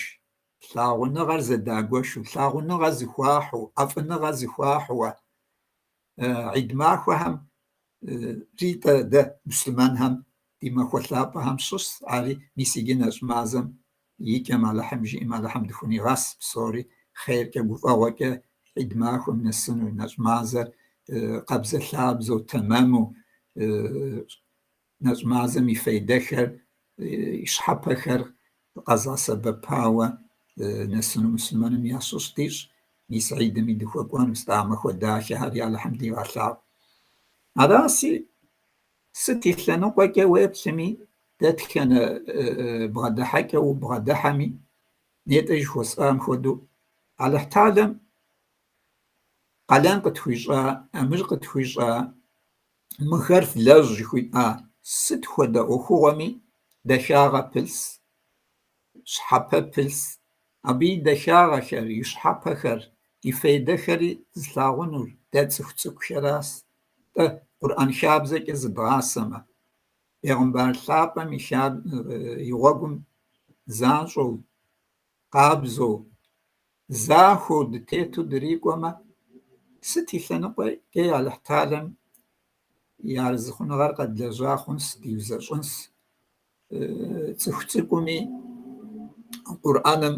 Лъагъуныгъэр зэдагуэшу, лъагъуныгъэ зыхуахьу, ӏэфӏыныгъэ зыхуахьуэ. Гьид махуэхэм ри-тӏэ дэ муслъымэнхэм ди махуэ лъапӏэхэм щыщщ, ари мис иджы нэщӏ мазэм и кӏэм Алыхьым жиӏэм, Алыхьым дыхунигъэс псори хъеркӏэ, гуфӏэгъуэкӏэ гьид махуэм нэсыну, нэщӏ мазэр къабзэлъабзэу, тэмэму, нэщӏ мазэм и фейдэхэр, и щхьэпэхэр къэзгъэсэбэпауэ нэсыну муслъымэным ящыщ дищӏ, мис гьидми дыхуэкӏуэнущ, а махуэ дахэхэри Алыхьым дигъэлъагъу. Араси, сыт и лъэныкъуэкӏэ уеплъми, дэтхэнэ бгъэдыхьэкӏэ убгъэдыхьэми, нетӏэ жыхуэсӏам хуэдэу, Алыхьталэм къалэн къытхуищӏа, ӏэмыр къытхуищӏа, мыхэр флэжь жыхуиӏа сыт хуэдэ ӏуэхугъуэми дахагъэ пылъс, щхьэпэ пылъс. Абы и дахагъэхэр, и щхьэпэхэр, и фейдэхэри зылъагъунур дэ цӏыху цӏыкӏухэращ. Тӏэ, Къурӏэн хабзэкӏэ зыдгъасэмэ, Бегъымбар лъапӏэм и гъуэгум занщӏэу, къабзэу, захуэу дытету дрикӏуэмэ, сыт и лъэныкъуэкӏи Алыхьталэм и арэзыхъуныгъэр къэдлэжьа хъунщ, диузэщӏынщ. Цӏыху цӏыкӏуми Къурӏэным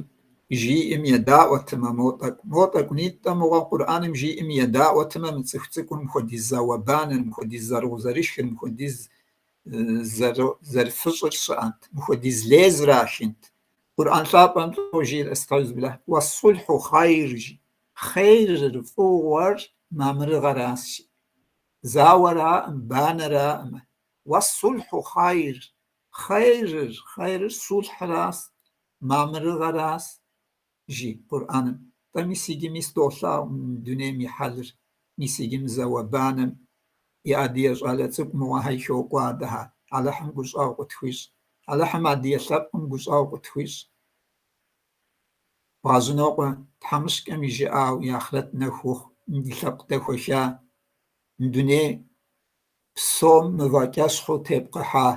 жиӏэм едаӏуэтымэ, мо тӏэкӏу, мо тӏэкӏунитӏэ мыгъуэ Къурӏэным жиӏэм едаӏуэтымэ, мы цӏыху цӏыкӏур мыпхуэдиз зауэ-банэр, мыпхуэдиз зэрыгъу-зэрышхыр, мыпхуэдиз зэрыфыщӏыр щыӏэнт, мыпхуэдиз лей зрахынт. Къурӏэн лъапӏэм лӏо жиӏэр, ӏэстэгъфирулахь, уэссулхьу хъайр жи. Хъейрыр, фӏыгъуэр мамырыгъэращ жи. Зауэраӏым, банэраӏым. Уэссулхьу хъайр. Хъейрыр, хъейрыр сулхьыращ, мамырыгъэращ, жи Къурӏэным. Тӏэ мис иджы мис долъагъу мы дунейм и хьэлыр, мис иджы мы зауэ-банэм и адыгэ щӏалэ цӏыкӏу мыгъуэхьи хокӏуадэхьэ. Алыхьым гущӏэгъу къытхуищӏ. Алыхьым адыгэ лъэпкъым гущӏэгъу къытхуищӏ. Бгъэжьнокъуэ тхьэмыщкӏэм и жыӏау и ахърэт нэху ухъу, ди лъэпкъ дэхуэха, мы дуней псом мывэкӏэщхъыу тепкъыхьа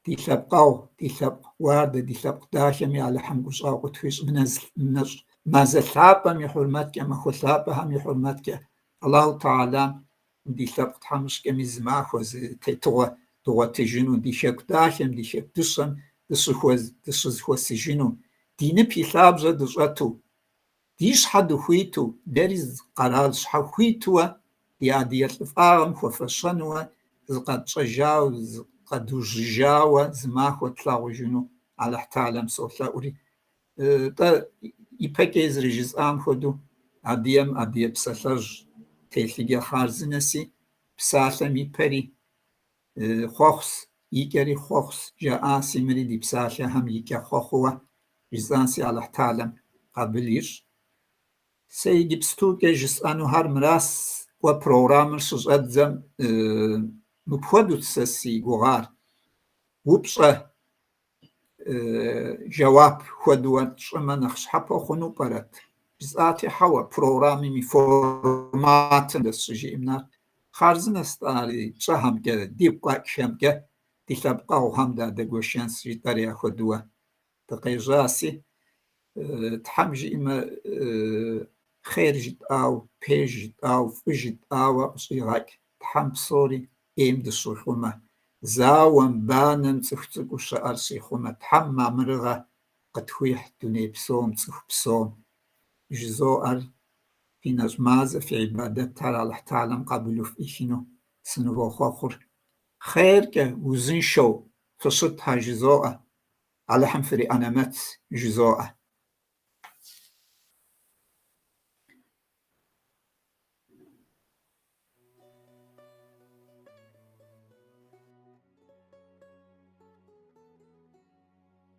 ди лъэпкъэгъу, ди лъэпкъ уардэ, ди лъэпкъ дахэми Алыхьым гущӏэгъу къытхуищӏ. Мы нэщӏ Мазэ лъапӏэм и хьурмэткӏэ, махуэ лъапӏэхэм и хьурмэткӏэ Аллаху Тэхьэлам ди лъэпкъ тхьэмыщкӏэми зы махуэ, зы тетыгъуэ дгъуэтыжыну, ди хэку дахэм, ди хэку дыщэм дыщызэхуэсыжыну, ди нып и лъабжьэ дыщӏэту, ди щхьэ дыхуиту, дэри къэрал щхьэхуитуэ, ди адыгэ лӏыфӏагъым хуэфэщэнуэ зыкъэтщӏэжауэ, зыкъэдужьыжауэ зы махуэ тлъагъужыну Алыхь Тэхьэлам солъэӏури. Тӏэ, ипэкӏэ зэрыжысӏам хуэдэу, адыгэм адыгэ псалъэжь телъыджэ хъарзынэси, псалъэм и пэри хъуэхъущ, и кӏэри хъуэхъущ жаӏаси, мыри ди псалъэхэм и кӏэ хъуэхъууэ жысӏаси, Алыхь Тэхьэлам къабыл ищӏ. Сэ иджыпстукӏэ жысӏэнухэр мыращ, кӏуэ программэр щыщӏэддзэм мыпхуэдэут сэ си гугъар. Упщӏэ жэуап хуэдэуэ тщӏымэ нэхъ щхьэпэ хъуну пӏэрэт? Жысӏати, хьэуэ, программэм и форматым дэс щыжиӏэм нар хъарзынэс-тӏэ ари тщӏэхэмкӏэ, дигу къэкӏхэмкӏэ ди лъэпкъэгъухэм дадэгуэшэнс жытӏэри ахуэдууэ дыкъежьаси, Тхьэм жиӏэмэ, хъер жытӏау, пэж жытӏау, фӏы жытӏауэ къыщӏигъэкӏ. Тхьэм псори ӏейм дыщихъумэ. Зауэм, банэм цӏыху цӏыкӏуу щыӏэр щихъумэ. Тхьэм мамырыгъэ къытхуихь дуней псом, цӏыху псом. Жызоӏэр фи нэщӏ мазэ, фи ибадэтхэр Алыхь Тэхьэлам къабылу фӏихыну сынывохъуэхъур. Хъеркӏэ, узыншэу фыщытхэ жызоӏэ. Алыхьым фриӏэнэмэт жызоӏэ.